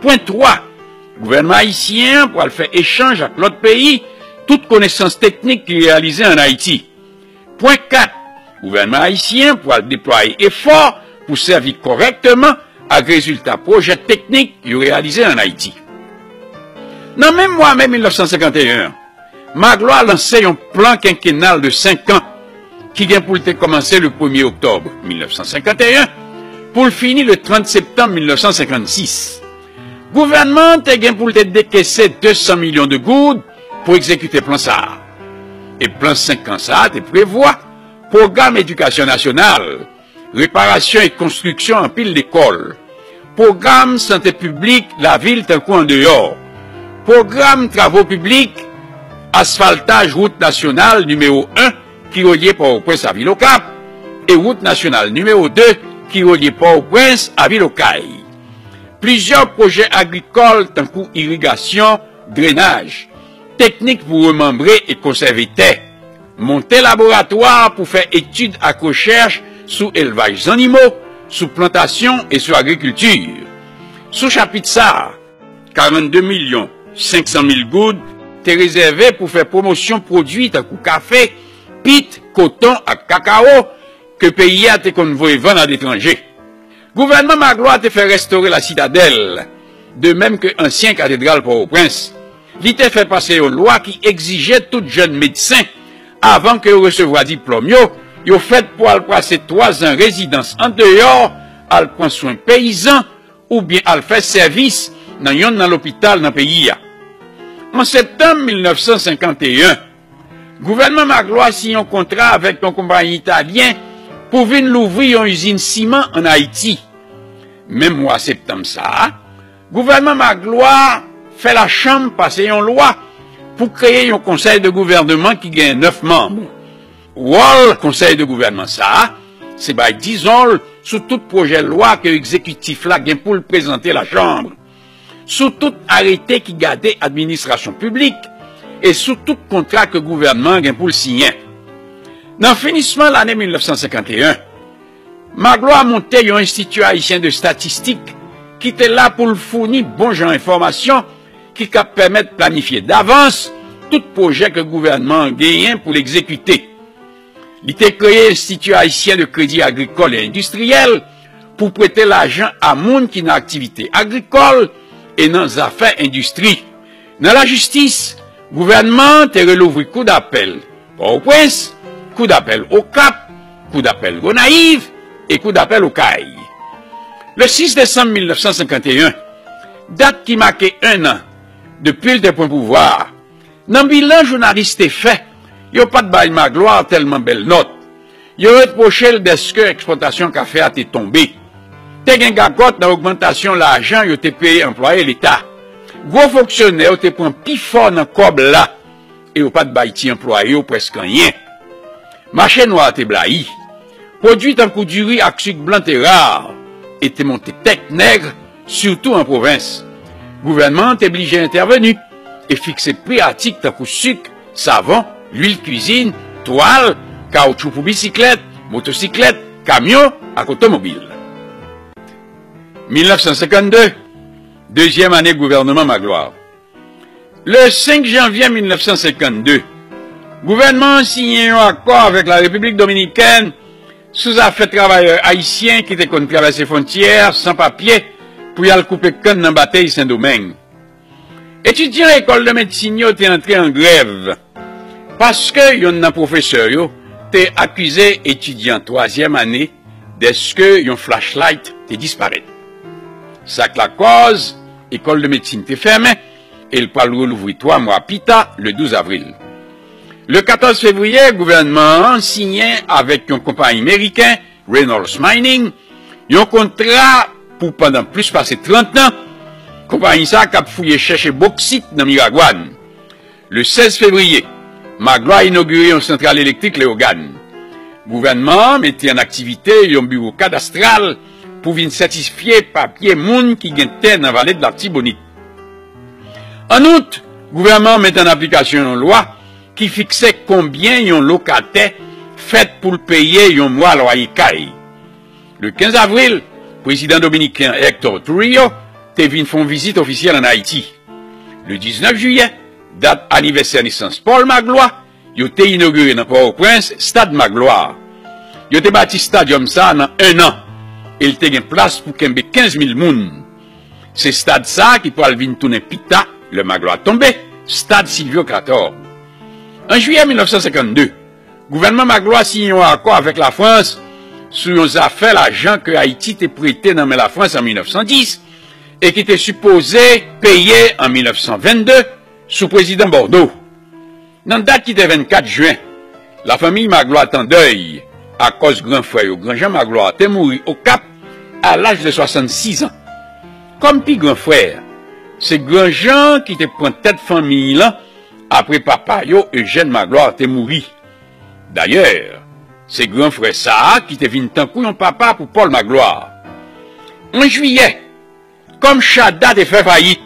Pwen twa, gouvènman ayisyen an pral fè echanj ak lòt peyi tout konesans teknik li reyalize ann Ayiti. Pwen kat, Gouvènman ayisyen pral deplwaye efò pou sèvi kòrèkteman ak rezilta pwojè teknik yo reyalize ann Ayiti. Nan menm mwa me mil nèf san senkanteyen an, Magloire lanse yon plan kenkenal de senk an ki gen pou l te kòmanse le premye oktòb mil nèf san senkanteyen pou l fini le trant septanm mil nèf san senkannsis. Gouvènman an te gen pou l te dekese de san milyon de goud pou egzekite plan sa a. E plan senk an sa a te prevwa pwogram edikasyon nasyonal, reparasyon e konstriksyon anpil lekòl, pwogram sante piblik lavil tankou andeyò, pwogram travo piblik, asfaltaj wout nasyonal nimewo en ki relye Pòtoprens a vil Okap e wout nasyonal nimewo de ki relye Pòtoprens a vil Okay. Plizyè pwojè agrikòl tankou irigasyon, drenaj, teknik pou remanbre e konsève tè, monte laboratwa pou fè etid ak rechèch sou elvaj zannimo, sou plantasyon e sou agrikilti. Sou chapit sa a, karannde milyon senk san mil goud te rezève pou fè pwomosyon pwodui tankou kafe, pit, koton ak kakawo ke peyi a te konn voye vann aletranje. Gouvènman Magloire te fè restore La Citadelle, de menm ke ansyen katedral Pòtoprens. Li te fè pase yon lwa ki egzije tout jèn medsen, avan ke yo resevwa diplòm yo, yo fèt pou al pase twa zan rezidans andeyò, al pran swen peyizan, oubyen al fè sèvis nan yonn nan lopital nan peyi a. An septanm mil nèf san senkanteyen, gouvènman Magloire siyen yon kontra avèk yon konpayi italyen pou vin louvri yon izin siman ann Ayiti. Menm mwa septanm sa a, gouvènman Magloire fè lachanm pase yon lwa pou kreye yon konsèy de gouvènman ki gen nèf manm. Wòl konsèy de gouvènman sa a, se bay dizon l sou tout pwojè lwa ke egzekitif la gen pou l prezante lachanm, sou tout arete ki gade administrasyon piblik e sou tout kontra ke gouvènman an gen pou l siyen. Nan finisman lane mil nèf san senkanteyen, Magloire monte yon Enstiti Ayisyen de Estatistik ki te la pou l founi bon jan enfòmasyon ki kab pèmèt planifye davans tout pwojè ke gouvènman an genyen pou l egzekite. Li te kreye Enstiti Ayisyen de Kredi Agrikòl e Endistriyèl pou prete lajan a moun ki nan aktivite agrikòl e nan zafè endistri. Nan lajistis, gouvènman an te relouvri Kou dapèl Pòtoprens, Kou dapèl Okap, Kou dapèl Gonayiv e Kou dapèl Okay. Le sis desanm mil nèf san senkanteyen, dat ki make en an depi l te pran pouvwa a, nan bilan jounalis te fè, yo pa t bay Magloire tèlman bèl nòt. Yo repwoche l dèske ekspòtasyon kafe a te tonbe. Te gen gagòt nan ogmantasyon lajan yo te peye anplwaye Leta. Gwo fonksyonè yo te pran pifò nan kòb la e yo pa t bay ti anplwaye yo prèske anyen. Mache nwa a te blayi. Pwodui tankou diri ak sik blan te ra e te monte tèt nèg, sitou an pwovens. Gouvènman an te blije entèveni e fikse pri atik tankou sik, savon, lwil kwizin, twal, kawotchou pou bisiklèt, motosiklèt, kamyon ak otomobil. Mil nèf san senkannde, dezyèm ane gouvènman Magloire. Le senk janvye mil nèf san senkannde, gouvènman an siyen yon akò avèk Larepiblik Dominikèn sou zafè travayè ayisyen ki te konn travèse fwontyè a san papye pou y al koupe kann nan batèy Sendomeng. Etidyan lekòl de medsin yo te antre an grèv paske yonn nan pwofesè yo te akize etidyan twazyèm ane dèske yon flashlight te disparèt. Sa k lakòz ekòl de medsin te fèmen e l pral relouvri twa mwa pita, le douz avril. Le katòz fevriye, gouvènman an siyen avèk yon konpayi meriken, Reynolds Mining, yon kontra pou pandan plis pase trant an, konpayi sa a k ap fouye chèche boksit nan Miragwàn. Le sèz fevriye, Magloire inogire yon santral elektrik Leyogàn. Gouvènman an mete an aktivite yon biwo kadastral pou vin sètifye papye moun ki gen tè nan vale de Latibonit. An out, gouvènman an mete an aplikasyon yon lwa ki fikse konbyen yon lokatè fèt pou l peye yon mwa lwaye kay. Le kenz avril, prezidan dominiken an Hector Trujillo te vin fè yon vizit ofisyèl ann Ayiti. Le diznèf jiyè, dat anivèsè nesans Paul Magloire, yo te inogire nan Pòtoprens Stad Magloire. Yo te bati stadyòm sa a nan en an, e l te gen plas pou kenbe kenz mil moun. Se stad sa a ki pral vin tounen pita, lè Magloire tonbe, stad Sylvio Cator. An jiyè mil nèf san senkannde, gouvènman Magloire siyen yon akò avèk Lafrans sou yon zafè lajan ke Ayiti te prete nan men Lafrans an mil nèf san dis e ki te sipoze peye an mil nèf san vennde sou prezidan Bordeaux. Nan dat ki te vennkat jen, lafanmi Magloire t an dèy akòz gran frè yo, Granjan Magloire, te mouri Okap a laj de swasannsis an. Kòm pi gran frè, se Granjan ki te pran tèt fanmi lan apre papa yo, Eugène Magloire, te mouri. Dayè, se gran frè sa a ki te vin tankou yon papa pou Paul Magloire. An jiyè, kòm Chada te fè fayit,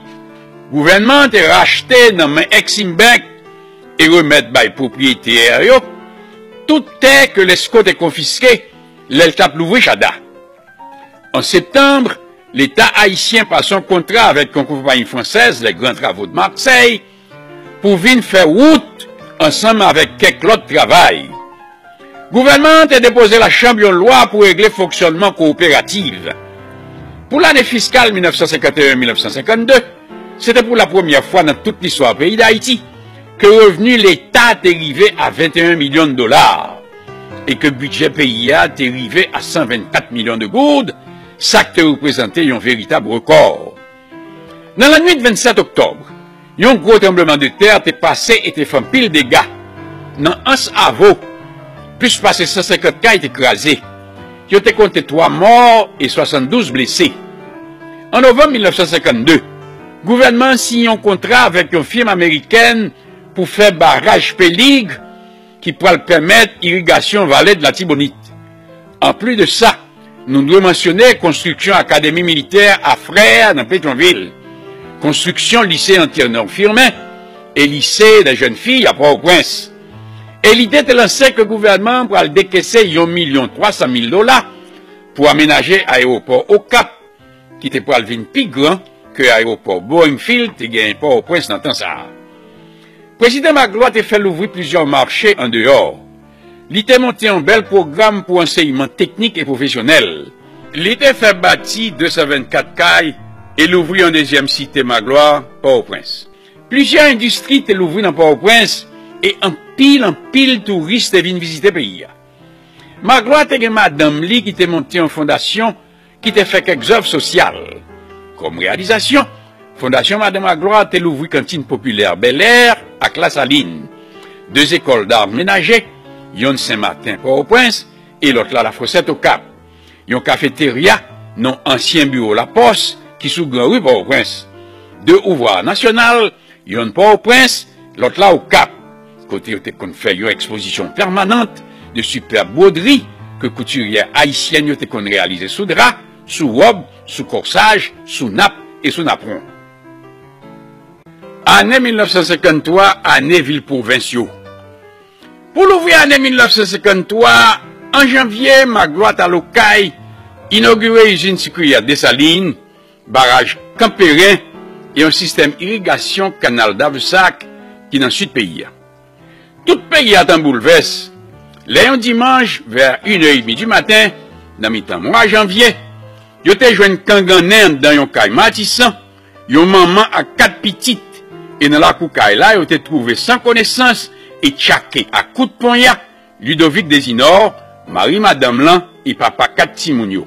gouvènman an te rachte nan men Eximbank e remèt bay pwopriyetè yo tout tè ke Lesko te konfiske lè l t ap louvri Chada. An septanm, Leta ayisyen pase yon kontra avèk yon konpayi fransèz, Les Grands Travaux de Marseille, pou vin fè wout ansanm avèk kèk lòt travay. Gouvènman an te depoze Lachanm yon lwa pou regle fonksyònman kowoperativ. Pou lane fiskal mil nèf san senkanteyen mil nèf san senkannde, se te pou lapremyè fwa nan tout listwa peyi Dayiti ke revni Leta te rive a venteyen milyon dola e ke bidjè peyi a te rive a san vennkat milyon de goud, sa k te reprezante yon veritab rekò. Nan lannwit vennsèt oktòb, yon gwo tranblemanntè te pase e te fè anpil dega. Nan Anse Avo, plis pase san senkant kay te kraze. Yo te konte twa mò e swasanndouz blese. An novanm mil nèf san senkannde, gouvènman an siyen yon kontra avèk yon fim amerikèn pou fè baraj Pelig ki pral pèmèt irigasyon Vale de Latibonit. Anplis de sa, nou dwe mansyone konstriksyon Akademi Militè a Frè nan Petyonvil, konstriksyon Lise Antenor Firmin e Lise dè Jèn Fi a Pòtoprens. E lide te lanse ke gouvènman an pral dekese yon milyon twa san mil dola pou amenaje ayewopò Okap, ki te pral vin pi gran ke ayewopò Boeing Field te genyen Pòtoprens nan tan sa a. Prezidan Magloire te fè louvri plizyè mache andeyò. Li te monte yon bèl pwogram pou ansèyman teknik e pwofesyonèl. Li te fè bati de san vennkat kay e louvri yon dezyèm site Magloire, Pòtoprens. Plizyè endistri te louvri nan Pòtoprens e anpil, anpil touris te vin vizite peyi a. Magloire te gen madanm li ki te monte yon fondasyon ki te fè kèk zèv sosyal. Kòm reyalizasyon, Fondasyon Madan Magloire te louvri kantin popilè Bèlè ak Lasalin, de zekòl d'ar menaje, yonn Senmaten, Pòtoprens, e lòt la Lafosèt, Okap, yon kafeterya, non ansyen biwo Lapòs, ki sou Gran Ri Pòtoprens, de ouvwa nasyonal, yonn Pòtoprens, lòt la Okap, kote yo te konn fè yon ekspozisyon pèmanant de sipèb bwodri ke koutiryè ayisyèn yo te konn reyalize sou dra, sou wòb, sou kòsaj, sou nap e sou napwon. Ane mil nèf san senkanntwa, ane vil pwovens yo. Pou louvri ane mil nèf san senkanntwa, an janvye, Magloire t al Okay, inogire izin sikriyè Desalin, baraj Kanperen e yon sistèm irigasyon kanal Davesac ki nan sid peyi a. Tout peyi a t an boulvès lè yon dimanch, vè inè edmi di maten, nan mitan mwa janvye, yo te jwenn kangannen anndan yon kay Matisan, yon manman ak kat pitit, e nan lakou kay la, yo te twouve san konesans e tchake ak kout ponya Ludovic Desinor, mari madanm lan e papa kat timoun yo.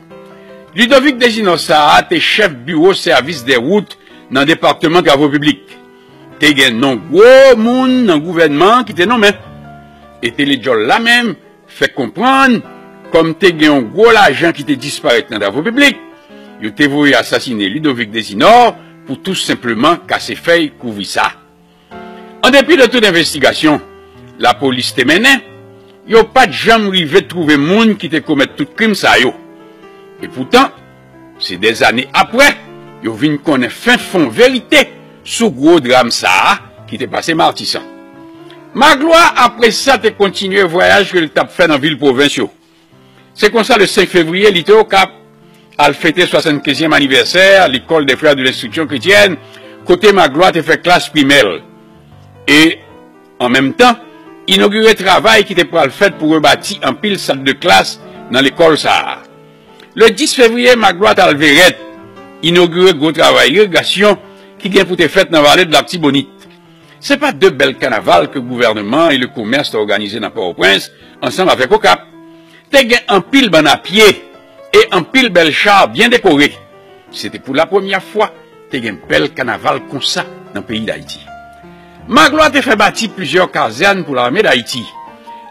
Ludovic Desinor sa a te chèf biwo sèvis dè wout nan depatman travo piblik. Te gen non gwo moun nan gouvènman an ki te nonmen. E Teledjòl la menm fè konprann, kòm te gen yon gwo lajan ki te disparèt nan travo piblik, yo te voye asasine Ludovic Desinor pou tou senpleman kase fèy kouvri sa. An depi de tout envestigasyon lapolis te mennen, yo pa t janm rive twouve moun ki te komèt tout krim sa yo. Epoutan, se dèzane apre, yo vin konnen fenfon verite sou gwo dram sa a ki te pase Matisan. Magloire, apre sa, te kontinye vwayaj ke l t ap fè nan vil pwovens yo. Se konsa, le senk fevriye, li te Okap, al fete swasannkenzyèm anivèsè L'école des Frères de l'Instruction Chrétienne, kote Magloire te fè klas primè l. E, an menm tan, inogire travay ki te pral fèt pou rebati anpil sal de klas nan lekòl sa a. Le dis fevriye, Maglwa t al Verèt, inogire gwo travay irigasyon ki gen pou te fèt nan Vale de Latibonit. Se pa de bèl kanaval ke gouvènman e le komès te òganize nan Pòtoprens ansanm avèk Okap. Te gen anpil bann a pye e anpil bèl cha byen dekore. Se te pou la premyè fwa te gen bèl kanaval konsa nan peyi Dayiti. Maglwa te fè bati plizyè kazèn pou Lame Dayiti.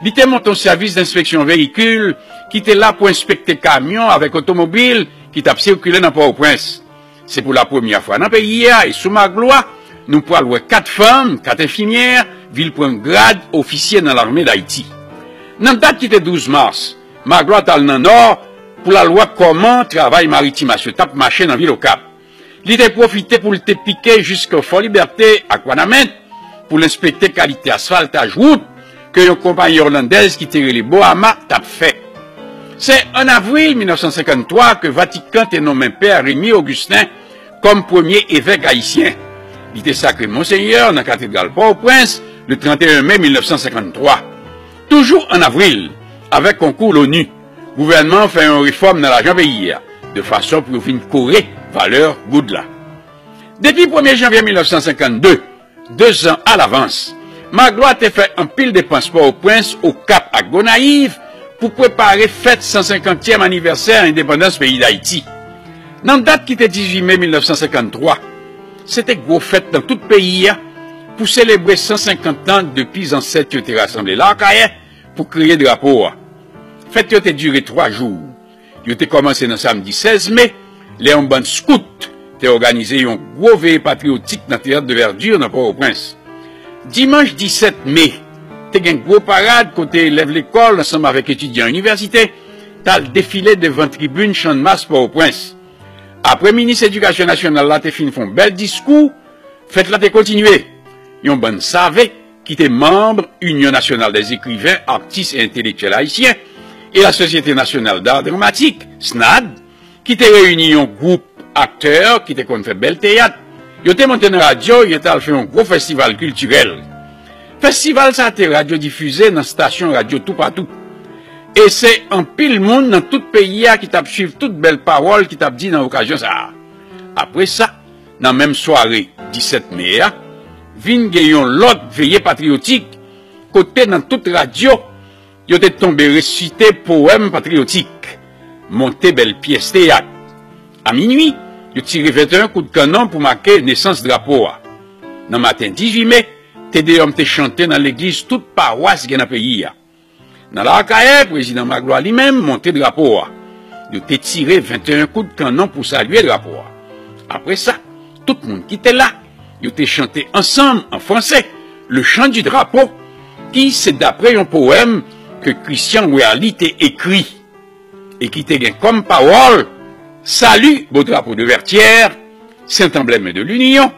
Li te monte yon sèvis denspeksyon veyikil ki te la pou enspekte kamyon avèk otomobil ki t ap sikile nan Pòtoprens. Se pou la premyè fwa nan peyi a e sou Maglwa, nou pral wè kat fanm, kat enfimyè, vin pran grad ofisye nan Lame Dayiti. Nan dat ki te douz mas, Maglwa t al nan Nò pou l al wè kòman travay maritim asyo t ap mache nan vil Okap. Li te pwofite pou l te pike jiske Fò Libète ak Wanament pou l enspekte kalite asfaltaj wout ke yon konpayi olandèz ki te rele Boama t ap fè. Se an avril mil nèf san senkann twa ke Vatikan te nonmen Pè Remy Augustin kòm premye evèk ayisyen. Li te sakre Monsenyè nan katedral Pòtoprens le trannteyen me mil nèf san senkann twa. Toujou an avril, avèk konkou l'ONU, gouvènman an fè yon refòm nan lajan peyi a, de fason pou yo vin kore valè goud la. Depi premye janvye mil nèf san senkann de, de zan alavans, Maglwa te fè anpil depans Pòtoprens, Okap ak Gonayiv pou prepare fèt san senkantyèm anivèsè endepandans peyi Dayiti. Nan dat ki te dizuit me mil nèf san senkann twa, se te gwo fèt nan tout peyi a pou selebre san senkant an depi zansèt yo te rasanble Lakayè pou kreye drapo a. Fèt yo te dire twa jou. Yo te kòmanse nan samdi sèz me, lè yon bann skout te òganize yon gwo veye patriyotik nan Teyat de Verdure nan Pòtoprens. Dimanch disèt me, te gen gwo parad kote elèv lekòl ansanm avèk etidyan inivèsite t al defile devan tribin Channmas Pòtoprens. Apre minis edikasyon nasyonal la te fin fè yon bèl diskou, fèt la te kontinye. Yon bann save ki te manm Union Nationale des Écrivains, Artistes et Intellectuels Haïtiens e la Société Nationale d'Art Dramatique, snad, ki te reyini yon gwoup aktè ki te konn fè bèl teyat, yo te monte nan radyo, yo t al fè yon gwo festival kiltirèl. Festival sa a te radyodifize nan stasyon radyo toupatou. E se anpil moun nan tout peyi a ki t ap swiv tout bèl pawòl ki t ap di nan okazyon sa a. Apre sa, nan menm sware disèt me a, vin gen yon lòt veye patriyotik, kote nan tout radyo, yo te tonbe resite powèm patriyotik, monte bèl pyès teyat. A minui, yo tire venteyen kout kannon pou make nesans drapo a. Nan maten dizuit me, Te Deyòm te chante nan legliz tout pawas gen nan peyi a. Nan Lakayè, prezidan Maglwa li menm monte drapo a. Yo te tire venteyen kout kannon pou salye drapo a. Apre sa, tout moun ki te la, yo te chante ansanm an franse, Le Chant du Drapeau, ki se dapre yon powèm ke Christian Werly te ekri e ki te gen kòm pawòl, Salut, beau drapeau de Vertières, saint emblème de l'union,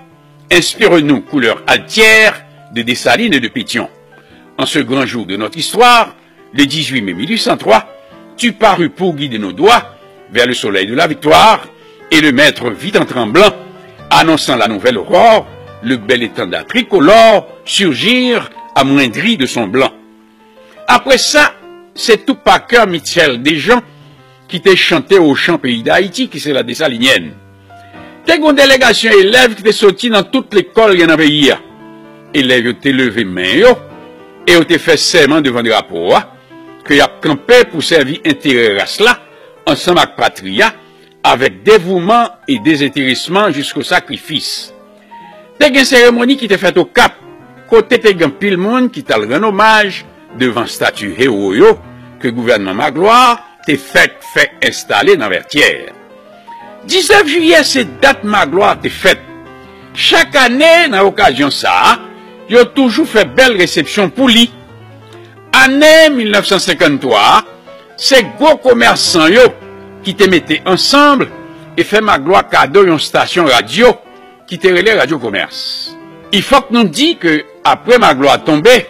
inspire-nous, couleur altière, de Dessalines et de Pétion. En ce grand jour de notre histoire, le dix-huit mai mille huit cent trois, tu parus pour guider nos doigts vers le soleil de la victoire, et le maître vit en tremblant, annonçant la nouvelle aurore, le bel étendard tricolore surgir amoindri de son blanc. Apre sa, se tou pa kè Michel Dejean ki te chante Ochan peyi Dayiti, ki se la Desalinyèn. Te gen yon delegasyon elèv ki te soti nan tout lekòl gen nan peyi a. Elèv yo te leve men yo e yo te fè sèman devan drapo a ke y ap kanpe pou sèvi enterè ras la ansanm ak patri a, avèk devouman e dezenteresman jisko sakrifis. Te gen seremoni ki te fèt Okap, kote te gen anpil moun ki t al rann omaj devan stati ewo yo ke gouvènman Maglwa te fèk fè enstale nan Vètyè. Diznèf jiyè se dat Maglwa te fèt. Chak ane, nan okazyon sa a, yo toujou fè bèl resepsyon pou li. Ane mil nèf san senkann twa a, se gwo komèsan yo ki te mete ansanm e fè Maglwa kado yon estasyon radyo ki te rele Radyo Komès. I fòk nou di ke apre Maglwa tonbe,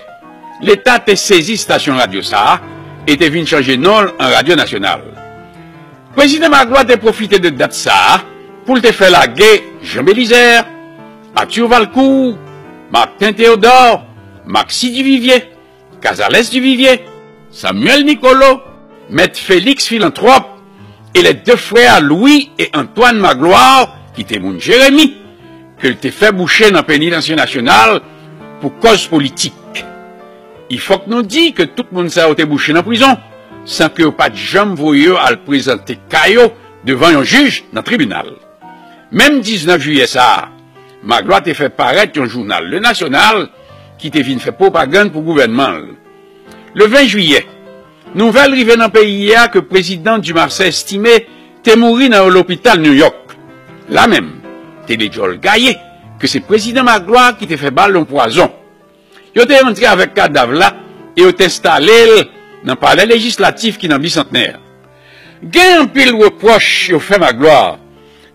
Leta te sezi estasyon radyo sa a e te vin chanje non l an Radyo Nasyonal. Prezidan Maglwa te pwofite de dat sa a pou l te fè lage Jean Belizaire, Arthur Valcourt, Martin Théodore, Maxi Duvivier, Casalès Duvivier, Samuel Nicolo, Mèt Félix Philanthrope, e les deux frères Louis et Antoine Magloire, ki te moun Jeremi, ke l te fè bouche nan penitansye nasyonal pou kòz politik. I fòk nou di ke tout moun sa yo te bouche nan prizon, san ke yo pa t janm voye yo al prezante ka yo devan yon jij nan tribinal. Menm diznèf jiyè sa a, Magloire te fè parèt yon jounal, Le National, ki te vin fè pwopagann pou gouvènman l. Le ven jiyè, nouvèl rive nan peyi a ke prezidan Dumarsais Estimé te mouri nan yon lopital New York. La menm, te de djòl gaye ke se prezidan Magloire ki te fè ba l yon pwazon. Yo te antre avèk kadav la e yo te enstale l nan palè lejislatif ki nan Bisantnè. Gen anpil repwòch yo fè Magloire,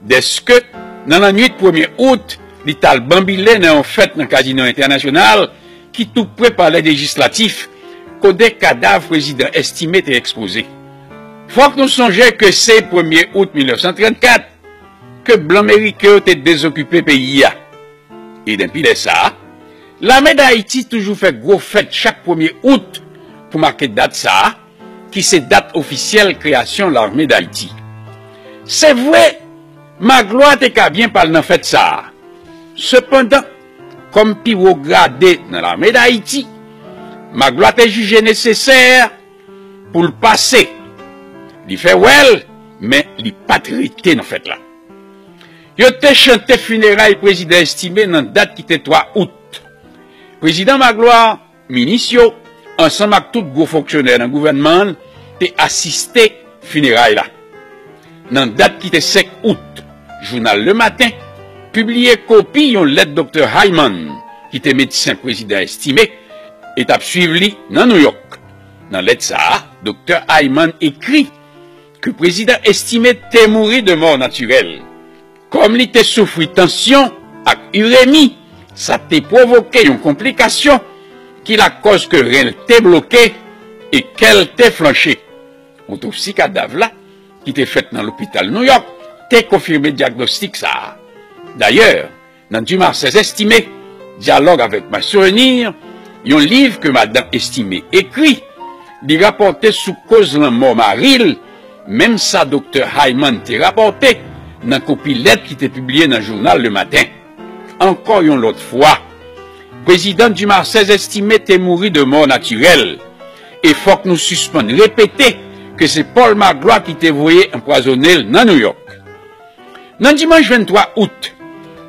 dèske nan lannwit premye out, li t al banbile nan yon fèt nan Kazino Entènasyonal ki tou pre palè lejislatif, kote kadav prezidan Estimé te ekspoze. Fòk nou sonje ke se premye out mil nèf san trannkat ke blan meriken yo te dezokipe peyi a. E denpi lè sa a, Lame Dayiti toujou fè gwo fèt chak premye out pou make dat sa a, ki se dat ofisyèl kreyasyon Lame Dayiti. Se vre, Magloire te ka byen pa al nan fèt sa a. Sepandan, kòm pi wo grade nan Lame Dayiti, Magloire te jije nesesè pou l pase. Li fè wè l, men li pa t rete nan fèt la. Yo te chante fineray prezidan Estimé nan dat ki te twa out. Prezidan Magloire, minis yo, ansanm ak tout gwo fonksyonè nan gouvènman an, te asiste fineray la. Nan dat ki te senk out, jounal Le Matin pibliye kopi yon lèt doktè Hyman, ki te medsen prezidan Estimé e t ap swiv li nan Nouyòk. Nan lèt sa a, doktè Hyman ekri ke prezidan Estimé te mouri de mò natirèl. Kòm li te soufri tansyon ak iremi, sa te pwovoke yon konplikasyon ki lakòz ke ren l te bloke e kè l te flanche. Otopsi kadav la, ki te fèt nan lopital Nouyòk, te konfime dyagnostik sa a. Dayè, nan Dumarsais Estimé, Dyalòg avèk ma souvenir, yon liv ke madan Estimé ekri, li rapòte sou koz lanmò mari l, menm sa doktè Hyman te rapòte nan kopi lèt ki te pibliye nan jounal Le Matin. Ankò yon lòt fwa, prezidan Dumarsais Estimé te mouri de mò natirèl, e fòk nou sispann repete ke se Paul Magloire ki te voye anpwazonnen l nan Nouyòk. Nan dimanch venntwa out,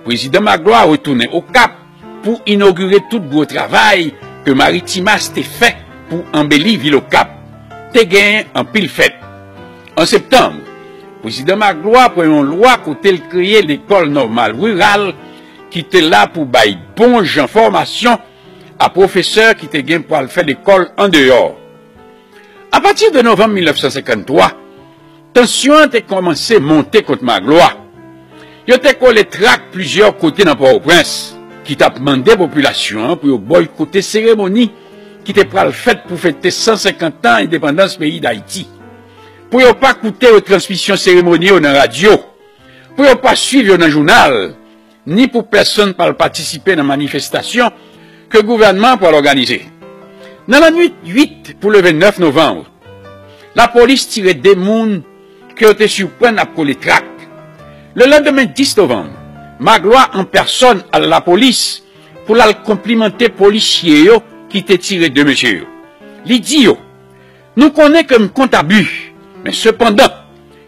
prezidan Magloire retounen Okap pou inogire tout gwo travay ke Maritimas te fè pou anbeli vil Okap. Te genyen anpil fèt. An septanm, prezidan Magloire pran yon lwa kote l kreye lekòl nòmal riral ki te la pou bay bon jan fòmasyon a pwofesè ki te gen pou al fè lekòl andeyò. Apati de novanm mil nèf san senkanntwa, tansyon an te kòmanse monte kont Magloire. Yo te kole trak plizyè kote nan Pòtoprens ki t ap mande popilasyon an pou yo bòykote seremoni ki te pral fèt pou fete san senkant an endepandans peyi Dayiti, pou yo pa koute retransmisyon seremoni yo nan radyo, pou yo pa swiv yo nan jounal, ni pou pèsonn pa al patisipe nan manifestasyon ke gouvènman an pral òganize. Nan lannwit uit pou leve nèf novanm, lapolis tire de moun ke yo te siprann ap kole trak. Lelandemen dis novanm, Magloire an pèsòn al lapolis pou l al konplimante polisye yo ki te tire de mesye yo. Li di yo, nou konnen ke m kont abi, men sepandan,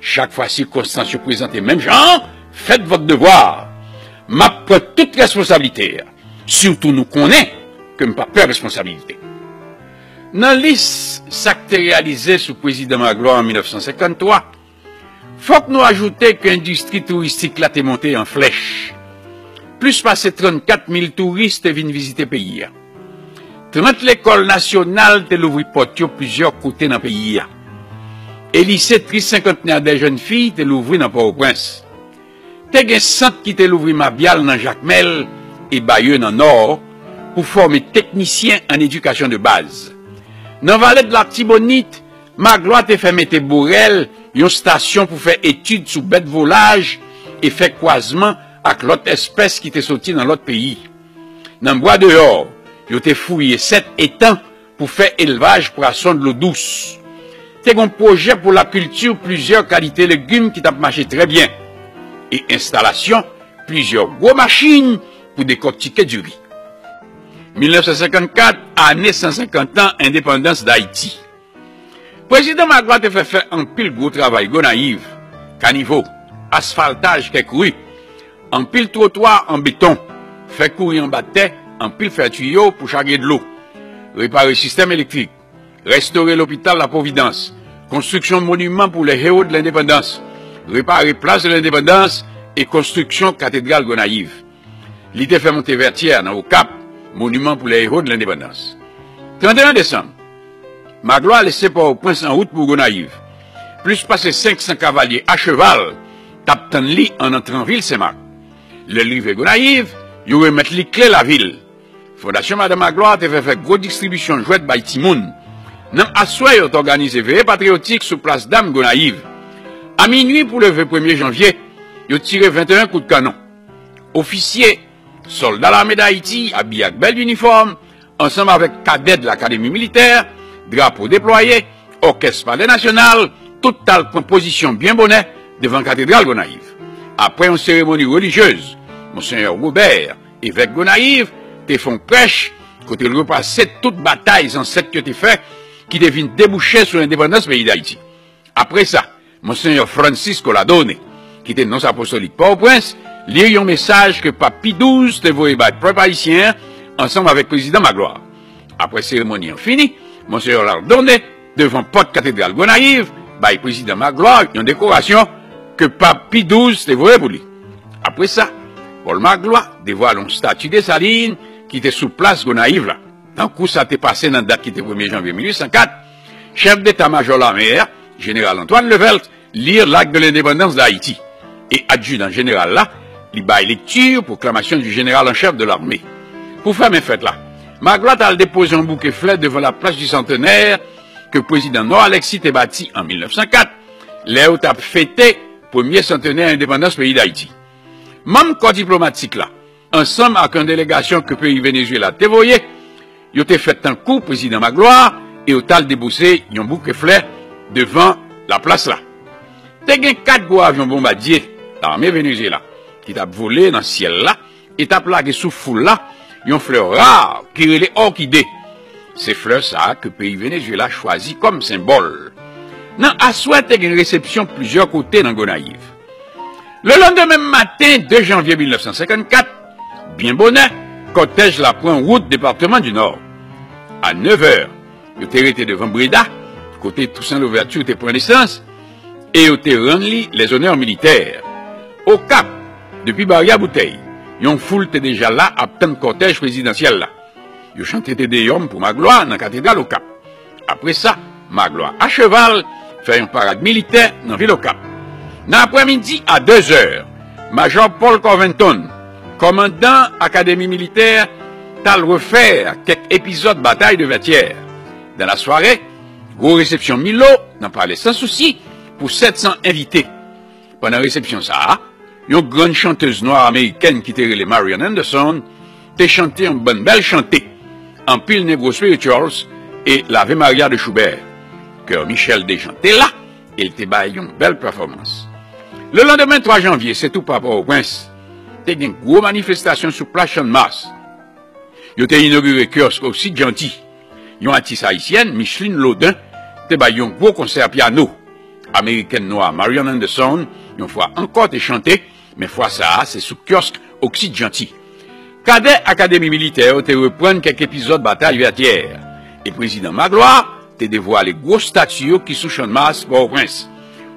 chak fwa sikonstans yo prezante menm jan an, fèt vòt devwa. M ap pran tout responsablite, sitou nou konnen ke m pa pè responsablite. Nan lis sa k te reyalize sou prezidan Magloire an mil nèf san senkanntwa, fòk nou ajoute ke endistri touristik la te monte an flèch. Plis pase trannkat mil touris te vin vizite peyi a. Trant lekòl nasyonal te louvri pòt yo plizyè kote nan peyi a. E lise Trisenkantnè dè Jèn Fi te louvri nan Pòtoprens. Te gen sant ki te louvri Mabyal nan Jakmèl e Bayeux nan Nò pou fòme teknisyen an edikasyon de baz. Nan Vale de Latibonit, Magloire te fè mete Borèl, yon stasyon pou fè etid sou bèt volaj e fè kwazman ak lòt espès ki te soti nan lòt peyi. Nan Bwa Deyò, yo te fouye sèt etan pou fè elvaj pwason dlo dous. Te gen yon pwojè pou lakilti plizyè kalite legim ki t ap mache trè byen, e enstalasyon plizyè gwo machin pou dekòktike diri. Mil nèf san senkannkat, ane san senkant an endepandans Dayiti. Prezidan Magloire te fè fè anpil gwo travay Gonayiv, kanivo, asfaltaj kèk ri, anpil twotwa an beton, fè kouri anba tè, anpil fè tiyo pou chage dlo, repare sistèm elektrik, restore lopital La Providence, konstriksyon moniman pou les héros de l'indépendance, repare plas de l'indépendance e konstriksyon katedral Gonayiv. Li te fè monte Vètyè nan Okap, moniman pou les héros de l'indépendance. Trannteyen desanm, Magloire lese Pòtoprens an wout pou Gonayiv. Plis pase senk san kavalye a cheval t ap tann li an antran vil Senmak. Lè l rive Gonayiv, yo remèt li kle lavil. Fondasyon Madan Magloire te fè fè gwo distribisyon jwèt bay timoun. Nan aswè, yo t òganize veye patriyotik sou plas dam Gonayiv. A minwi pou leve premye janvye, yo tire venteyen kout kanon. Ofisye, sòlda Lame Dayiti abiye ak bèl inifòm, ansanm avèk kadè de Lakademi Militè, drapo deplwaye, òkès Palè Nasyonal, tout t al pran pozisyon byen bonè devan katedral Gonayiv. Apre yon seremoni relijyez, Monsenyè Robert, evèk Gonayiv, te fè yon prèch kote l repase tout batay zansèt yo te fè ki te vin debouche sou endepandans peyi Dayiti. Apre sa, Monsenyè Francisco Ladone, ki te nons apostolik Pòtoprens, li yon mesaj ke Pap Pi douz te voye bay pèp ayisyen an ansanm avèk Prezidan Magloire. Apre seremoni an fini, Monsenyè Ladone, devan pòt katedral Gonayiv, bay Prezidan Magloire yon dekorasyon ke Pap Pi douz te voye pou li. Apre sa, Pòl Magloire devwale yon stati Desalin ki te sou plas Gonayiv la. Tankou sa te pase nan dat ki te premye janvye mil uit san kat, chèf deta majò lame a, jeneral Antoine Levelt, li L'acte de l'indépendance d'Haïti. E adjidan jeneral la, li bay lekti pwoklamasyon di jeneral an chèf de l'armée. Pou fèmen fèt la, Magloire t al depoze yon bouke flè devan laplas di Santènè ke prezidan Nò Alexis te bati an mil nèf san kat, lè yo t ap fete premye santènè endepandans peyi Dayiti. Manm kò diplomatik la, ansanm ak yon delegasyon ke peyi Venezuela te voye, yo te fè tankou prezidan Magloire e yo t al depoze yon bouke flè devan laplas la. Te gen kat gwo avyon bonbadye lame Venezuela ki t ap vole nan syèl la e t ap lage sou foul la yon flè ra ki rele òkide. Se flè sa a ke peyi Venezuela chwazi kòm senbòl. Nan aswè, te gen resepsyon plizyè kote nan Gonayiv. Lelandemen maten, de janvye mil nèf san senkannkat, byen bonè, kòtèj la pran wout depatman di Nò. A nevè, yo te rete devan Breda, kote Toussaint Louverture te pran nesans, e yo te rann li lèzonè militè. Okap, depi Baryè Boutèy, yon foul te deja la ap tann kòtèj prezidansyèl la. Yo chante Te Deyòm pou Magloire nan katedral Okap. Apre sa, Magloire a cheval fè yon parad militè nan vil Okap. Nan aprèmidi, a dezè, Majò Paul Covington, kòmandan Akademi Militè, t al refè kèk epizòd batay de Vètyè. Dan lasware, gwo resepsyon Milo nan Palè Sans Souci pou sèt san envite. Pandan resepsyon sa a, yon grann chantez nwa amerikèn ki te rele Marian Anderson te chante yon bann bèl chante, anpil Negro Spirituals e L'Ave Maria de Schubert. Kè Michel Dejean te la e l te bay yon bèl pèfòmans. Lelandemen, twa janvye, se tou pa Pòtoprens, te gen gwo manifestasyon sou plas Channmas. Yo te inogire kiyòsk Oksid Janti. Yon atis ayisyèn, Micheline Laudin, te bay yon gwo konsè pyano. Amerikèn nwa Marian Anderson, yon fwa ankò, te chante, men fwa sa a, se sou kiyòsk Oksid Janti. Kadè Akademi Militè yo te reprann kèk epizòd batay Vètyè, e prezidan Magloire te devwale gwo estati yo ki sou Channmas Pòtoprens.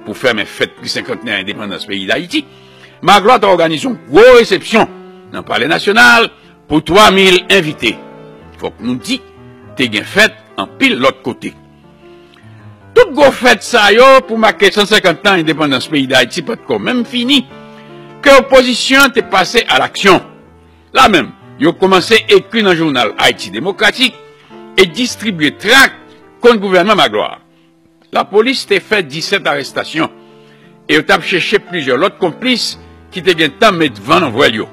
Pou fèmen fèt ki senkantnè endepandans peyi Dayiti, Magloire te òganize yon gwo resepsyon nan Palè Nasyonal pou twa mil envite. Fòk nou di, te gen fèt anpil lòt kote. Tout gwo fèt sa yo pou make san senkant tan endepandans peyi Dayiti pa t ko menm fini, ke opozisyon an te pase a laksyon. La menm, yo kòmanse ekri nan jounal Ayiti Demokratik e distribye trak kont gouvènman Magloire. Lapolis te fè disèt arestasyon e yo t ap chèche plizyè lòt konplis ki te gentan met van nan vwèl yo.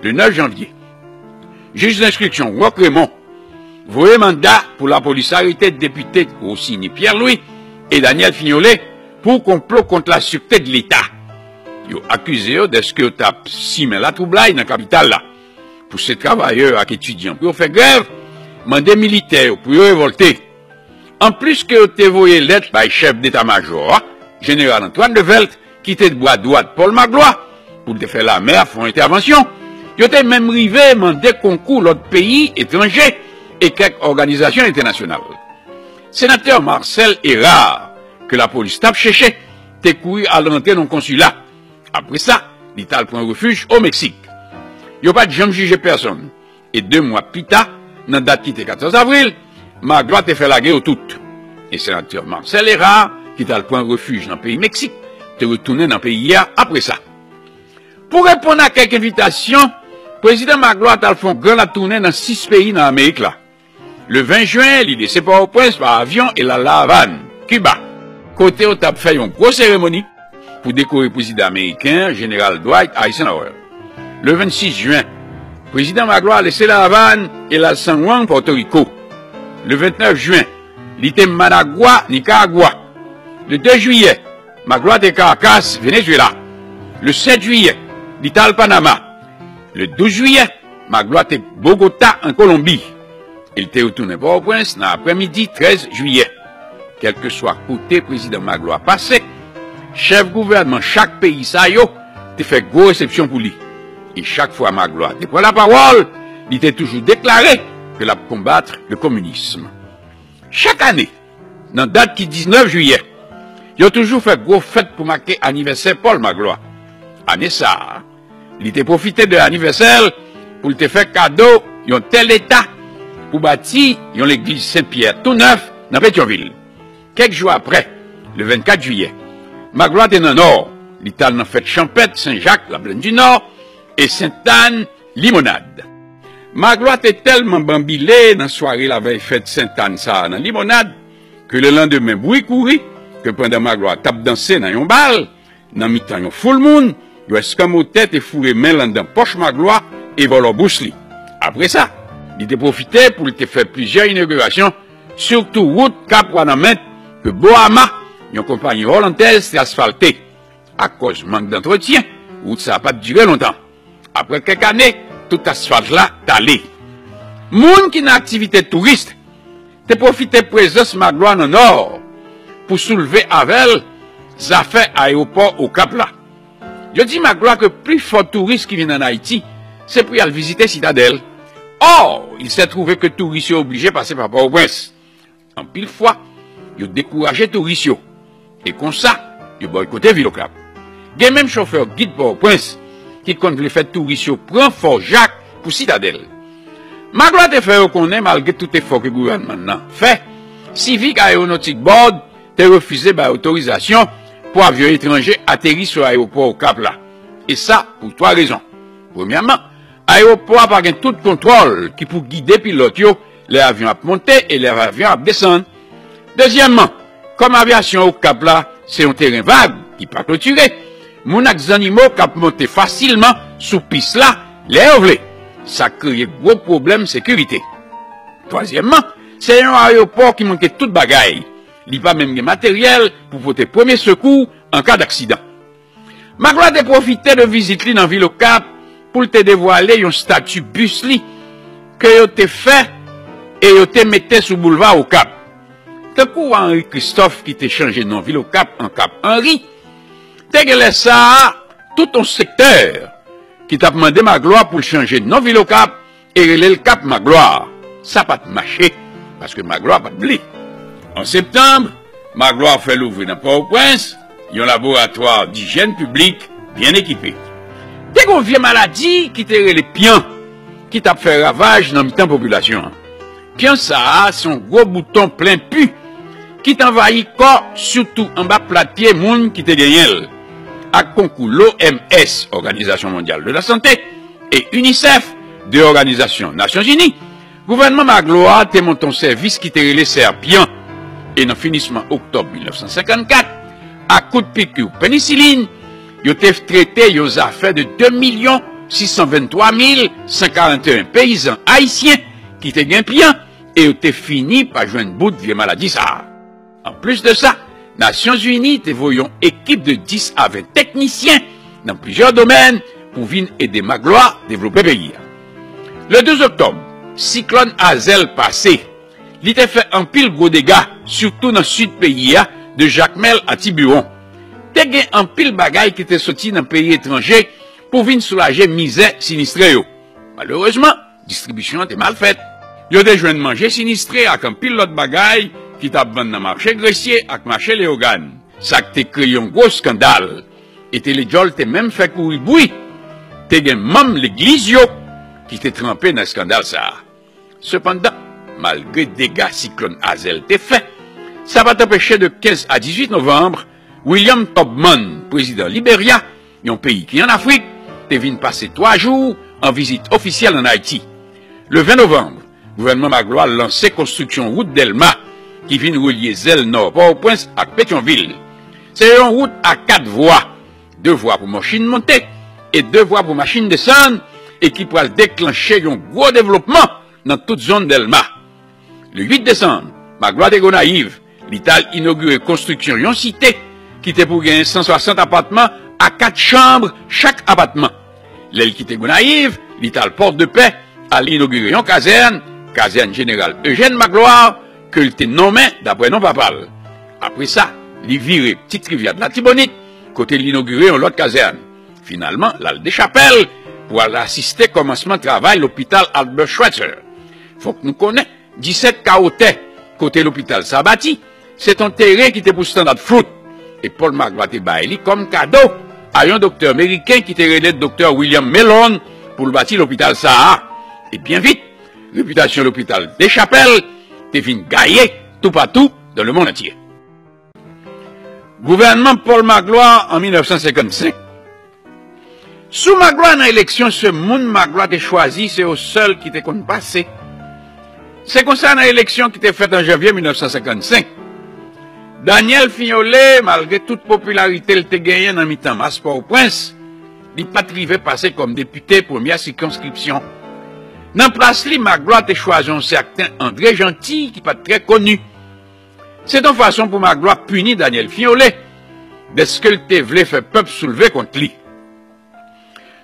Le nèf janvye, jij lenstriksyon Rock Raymond voye manda pou lapolis arete depite Rosiny Pierre Louis e Daniel Fignolé pou konplo kont lasirte de Leta. Yo akize yo dèske yo t ap simen latwoublay nan kapital la, pouse travayè ak etidyan pou yo fè grèv, mande militè yo pou yo revòlte. Anplis ke yo te voye lèt bay chèf deta majò a, jeneral Antoine Develthe, ki te bra dwat Paul Magloire, pou l te fè lame a fè yon entèvansyon, yo te menm rive mande konkou lòt peyi etranje e kèk òganizasyon entènasyonal. Senatè Marcel Hérard, ke lapolis t ap chèche, te kouri al rantre nan yon konsila. Apre sa, li t al pran refij o Meksik. Yo pa t janm jije pèsonn. E de mwa pita, nan dat ki te katòz avril, Magloire te fè lage yo tout. E senatè Marcel Hérard, ki t al pran refij nan peyi Meksik, te retounen nan peyi a apre sa. Pou reponn a kèk envitasyon, prezidan Magloire t al fè yon gran latounen nan sis peyi nan Amerik la. Le ven jen, li lese Pòtoprens pa avyon e l al La Avàn, Kiba, kote yo t ap fè yon gwo seremoni pou dekore prezidan ameriken an, jeneral Dwight Eisenhower. Le vennsis jen, prezidan Magloire lese La Avàn e l al San Juan, Pòtoriko. Le vennèf jen, li te Managua, Nikaragwa. Le de jiyè, Magloire te Caracas, Venezuela. Le sèt jiyè, li t al Panama. Le douz jiyè, Magloire te Bogota, an Kolonbi. E l te retounen Pòtoprens nan aprèmidi trèz jiyè. Kèlkeswa kote prezidan Magloire pase, chèf gouvènman chak peyi sa yo te fè gwo resepsyon pou li. E chak fwa Magloire te pran lapawòl, li te toujou deklare ke l ap konbat le kominism. Chak ane, nan dat ki diznèf jiyè, yo toujou fè gwo fèt pou make anivèsè Paul Magloire. Ane sa a, li te pwofite de anivèsè l pou l te fè kado yon tè Leta pou bati yon legliz Sen Pyè tou nèf nan Petyonvil. Kèk jou apre, le vennkat jiyè, Magloire te nan Nò, li t al nan fèt chanpèt Sen Jak, Laplèn di Nò, e Sentàn, Limonad. Magloire te tèlman banbile nan sware lavèy fèt Sentàn sa a nan Limonad, ke lelandemen bri kouri, ke pandan Magloire t ap danse nan yon bal, nan mitan yon foul moun, yon eskanmotè te foure men l anndan pòch Magloire e vòlò bous li. Apre sa, li te pwofite pou l te fè plizyè inogirasyon, sitou wout Kap Wanament ke Boama, yon konpayi olandèz, te asfalte. Akòz mank dantretyen, wout sa a pa t dire lontan. Apre kèk ane, tout asfalt la t ale. Moun ki nan aktivite touris te pwofite prezans Magloire nan Nò pou soulve avè l zafè ayewopò Okap la. Yo di Magloire ke pifò touris ki vin ann Ayiti se pou y al vizite Sitadèl. Or, il s'est trouvé que touris yo oblije pase pa Pòtoprens. Anpil fwa, yo dekouraje touris yo. E konsa, yo bòykote vil Okap. Gen menm chofè gid Pòtoprens ki konn vle fè touris yo pran Fò Jak pou Sitadèl. Magloire te fè yo konnen, malgre tout efò ke gouvènman nan fè, Civic Aeronautic Board te refize bay otorizasyon pou avyon etranje ateri sou ayewopò Okap la. E sa, pou twa rezon. Premyèman, ayewopò a pa gen tout kontwòl ki pou gide pilòt yo lè avyon ap monte e lè avyon ap desann. Dezyèmman, kòm avyasyon Okap la se yon teren vag ki pa klotire, moun ak zannimo k ap monte fasilman sou pis la lè yo vle. Sa kreye gwo pwoblèm sekirite. Twazyèmman, se yon ayewopò ki manke tout bagay. Li pa menm gen materyèl pou pote premye sekou an ka daksidan. Magloire te pwofite de vizit li nan vil Okap pou l te devwale yon estati bis li ke yo te fè e yo te mete sou boulva Okap. Tankou wa Henri Christophe ki te chanje non vil Okap an Kap Anri, te gen lè sa a tout yon sektè ki t ap mande Magloire pou l chanje non vil Okap e rele l Kap Magloire. Sa pa t mache, paske Magloire pa t vle. An septanm, Magloire fè louvri nan Pòtoprens yon laboratwa dijyèn piblik byen ekipe. Te gen yon vye maladi ki te rele pyan, ki t ap fè ravaj nan mitan popilasyon an. Pyan sa a se yon gwo bouton plen pi ki t anvayi kò, sitou anba plat pye moun ki te genyen l. Ak konkou l'O M S, Òganizasyon Mondyal de la Sante, e UNICEF, de Òganizasyon Nasyonzini, gouvènman Magloire te monte yon sèvis ki te rele Sèpyan. E nan finisman oktòb mil nèf san senkannkat, ak kout piki penisilin, yo te trete yon zafè de de milyon sis san venntwa mil san karanteyen peyizan ayisyen ki te gen pyan e yo te fini pa jwenn bout vye maladi sa a. Anplis de sa, Nasyonzini te voye yon ekip de dis a ven teknisyen nan plizyè domèn pou vin ede Magloire devlope peyi a. Le douz oktòb, siklòn Hazel pase. Li te fè anpil gwo dega, sitou nan sid peyi a, de Jakmèl a Tibiwon. Te gen anpil bagay ki te soti nan peyi etranje pou vin soulaje mizè sinistre yo. Malerezman, distribisyon an te mal fèt. Yo te jwenn manje sinistre ak anpil lòt bagay ki t ap vann nan mache Gresye ak mache Leyogàn. Sa k te kreye yon gwo eskandal. E Telejòl te menm fè kouri bri. Te gen manm legliz yo ki te tranpe nan eskandal sa a. Sepandan, malgre dega siklòn Hazel te fè, sa pa t anpeche de kenz a dizuit novanm, William Tubman, prezidan Liberya, yon peyi ki ann Afrik, te vin pase twa jou an vizit ofisyèl ann Ayiti. Le ven novanm, gouvènman Magloire lanse konstriksyon wout Dèlma, ki vin relye zèl nò Pòtoprens ak Petyonvil. Se yon wout a kat vwa, de vwa pou machin monte e de vwa pou machin desann, e ki pral deklanche yon gwo devlopman nan tout zòn Dèlma. Le uit desanm, Magloire te Gonayiv, li t al inogire konstriksyon yon site ki te pou gen san swasant apatman a kat chanm chak apatman. Lè l kite Gonayiv, li t al Pòdepè, al inogire yon kazèn, kazèn jeneral Eugène Magloire, ke l te nonmen dapre non papa l. Apre sa, li vire Ti Rivyè Latibonit, kote l inogire yon lòt kazèn. Finalman, l al Dechapèl pou al asiste kòmansman travay lopital Albert Schweitzer. Fòk nou konnen, disèt kawo tè kote lopital sa bati, se t on teren ki te pou Standard Fruit, e Paul Magloire te bay li kòm kado a yon doktè meriken ki te rele doktè William Mellon pou l bati lopital sa a. E byen vit, repitasyon lopital Dechapèl te vin gaye toupatou dans le monde entier. Gouvènman Paul Magloire an mil nèf san senkannsenk. Sou Magloire nan eleksyon, se moun Magloire te chwazi, se yo sèl ki te konn pase. Se konsa, nan eleksyon ki te fèt an janvye mil nèf san senkannsenk, Daniel Fignolet, malgre tout popilarite l te genyen nan mitan mas Pòtoprens, li pa t rive pase kòm depite premyè sikonskripsyon. Nan plas li, Magloire te chwazi yon sèten André Jeanty ki pa t trè koni. Se t on fason pou Magloire pini Daniel Fignolet, dèske l te vle fè pèp soulve kont li.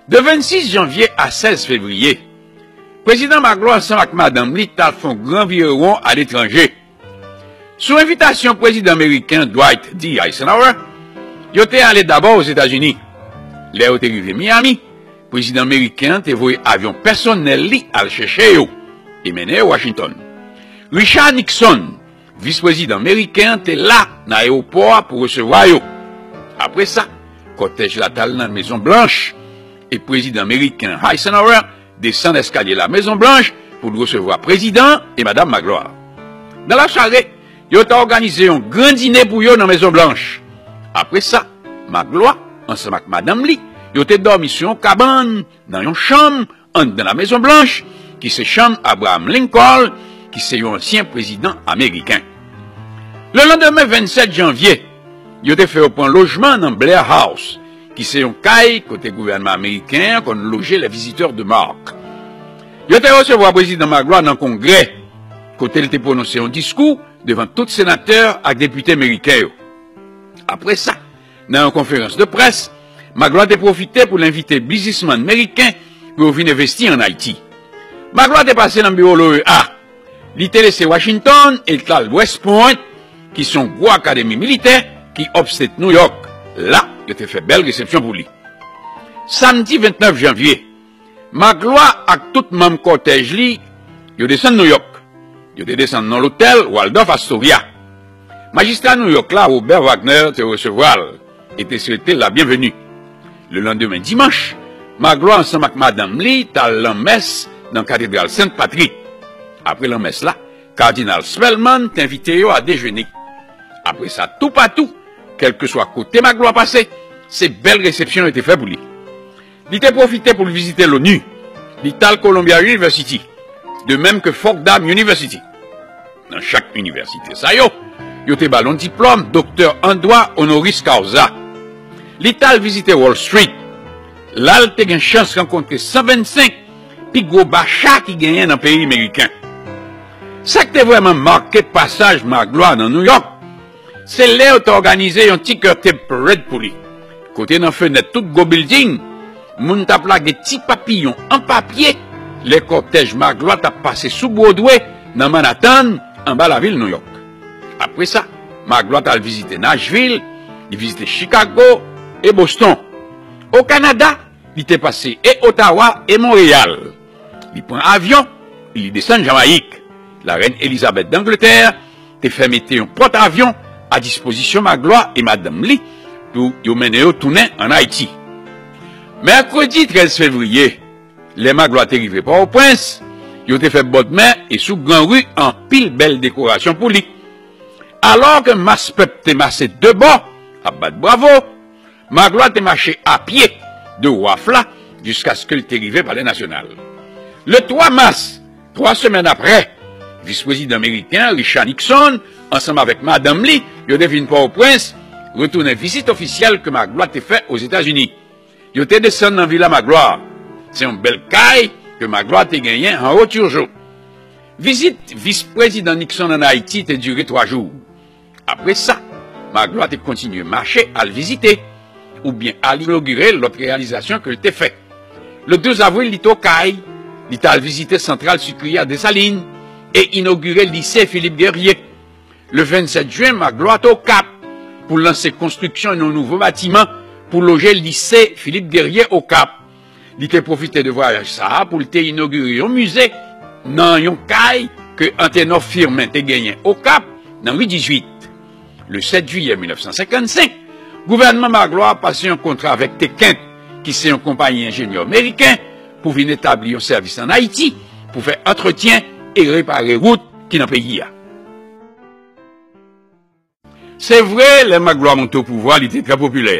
De vennsis janvye a sèz fevriye, prezidan Magloire ansanm ak madanm li t al fè yon gran virewon aletranje. Sou envitasyon prezidan meriken Dwight D. Eisenhower, yo te ale dabò Ozetazini. Lè yo te rive Miami, prezidan meriken an te voye avyon pèsonèl li al chèche yo e mennen yo Washington. Richard Nixon, vis prezidan meriken an, te la nan ayewopò a pou resevwa yo. Apre sa, kòtèj la t al nan Mezon Blanch e prezidan meriken Eisenhower desann eskalye la Mezon Blanch pou l resevwa prezidan e madanm Magloire. Dans la soirée, yo t òganize yon gran dine pou yo nan Mezon Blanch. Apre sa, Magloire, ansanm ak madanm li, yo te dòmi sou yon kabann nan yon chanm anndan la Mezon Blanch, ki se chanm Abraham Lincoln, ki se yon ansyen prezidan ameriken. Le landemen, vennsèt janvye, yo te fè yo pran lojman nan Blair House, ki se yon kay kote gouvènman ameriken an konn loje les visiteurs de marque. Yo te resevwa prezidan Magloire nan Kongrè, kote l te pwononse yon diskou devan tout senatè ak depite meriken yo. Apre sa, nan yon konferans de près, Magloire te pwofite pou l envite biznismann meriken pou yo vin envesti ann Ayiti. Magloire te pase nan biwo l'O E A. Li te lese Washington e l t al West Point, ki se yon gwo akademi militè ki upstate New York. La, yo te fè bèl resepsyon pou li. Samdi vennèf janvye, Magloire ak tout manm kòtèj li, yo desann Nouyòk. Yo te desann nan lotèl Waldorf Astoria. Majistra Nouyòk la, Robert Wagner, te resevwa l e te swete l la byenveni. Le landemen dimanch, Magloire ansanm ak madanm li t al lanmès nan katedral Sent Patrik. Apre lanmès la, Kadinal Spellman te envite yo a dejene. Apre sa, toupatou, kèlkeswa kote Magloire pase, se bèl resepsyon yo te fè pou li. Li te pwofite pou l vizite l'ONU. Li t al Columbia University, de menm ke Fordham University. Nan chak inivèsite sa yo, yo te ba l yon diplòm doktè an dwa honoris causa. Li t al vizite Wall Street. La, l te gen chans rankontre san vennsenk pi gwo bacha ki genyen nan peyi meriken. Sa k te vrèman make pasaj Maglwa nan Nouyòk, se lè yo t òganize yon ti kètèp rèd pou li, kote nan fenèt tout gwo bilding, moun t ap lage ti papiyon an papye lè kòtèj Maglwa t ap pase sou Bwodwe nan Manhattan, anba lavil Nouyòk. Apre sa, Maglwa t al vizite Nashville, li vizite Chicago e Boston. O Kanada, li te pase e Ottawa e Monreyal. Li pran avyon, li desann Jamayik. Larèn Elizabeth d Angletè te fè mete yon pòt avyon a dispozisyon Maglwa e madanm li pou yo mennen yo tounen ann Ayiti. Mèkredi trèz fevriye, lè Maglwa te rive Pòtoprens, yo te fè bòdmè e sou gran ri anpil bèl dekorasyon pou li. Alò ke mas pèp te mache de bò, ap bat bravo, Maglwa te mache a pye de waf la jiskaske l te rive Palè Nasyonal. Le twa mas, twa semèn apre, vis prezidan meriken an, Richard Nixon, ansanm avèk madanm li, yo te vin Pòtoprens, retounen vizit ofisyèl ke Maglwa te fè Ozetazini. Yo te desann nan Vila Maglwa. Se yon bèl kay ke Maglwa te genyen anwo Turgeau. Vizit vis prezidan Nixon ann Ayiti te dire twa jou. Apre sa, Maglwa te kontinye mache al vizite, oubyen al inogire lòt reyalizasyon ke l te fè. Le douz avril, li t Okay, li t al vizite santral sikri a Desalin e inogire lise Philippe Guerrier. Le vennsèt jen, Maglwa t Okap pou lanse konstriksyon yon nouvo batiman pou loje lise Philippe Guerrier Okap. Li te pwofite de vwayaj sa a pou l te inogire yon mize nan yon kay ke Antenor Firmin te genyen Okap, nan ri dizuit. Le sèt jiyè mil nèf san senkannsenk, gouvènman Maglwa pase yon kontra avèk Tekent, ki se yon konpayi enjenyè meriken, pou vin etabli yon sèvis ann Ayiti pou fè antretyen e repare wout ki nan peyi a. Se vre, lè Maglwa monte o pouvwa, li te trè popilè.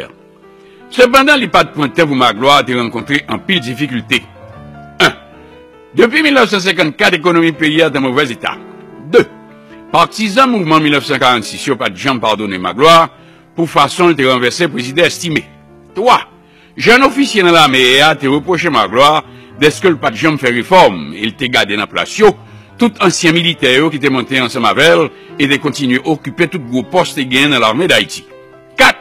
Sepandan, li pa t pran tan pou Maglwa te rankontre anpil difikilte. En, depi mil nèf san senkannkat, ekonomi peyi a t an movèz eta. De, patizan mouvman mil nèf san karannsis yo pa t janm padone Maglwa pou fason l te ranvèse prezidan Estimé. Twa, jèn ofisye nan lame a te repwoche Maglwa dèske l pa t janm fè refòm e l te gade nan plas yo tout ansyen militè yo ki te monte ansanm avè l e te kontinye okipe tout gwo pòs te genyen nan Lame d Ayiti. Kat,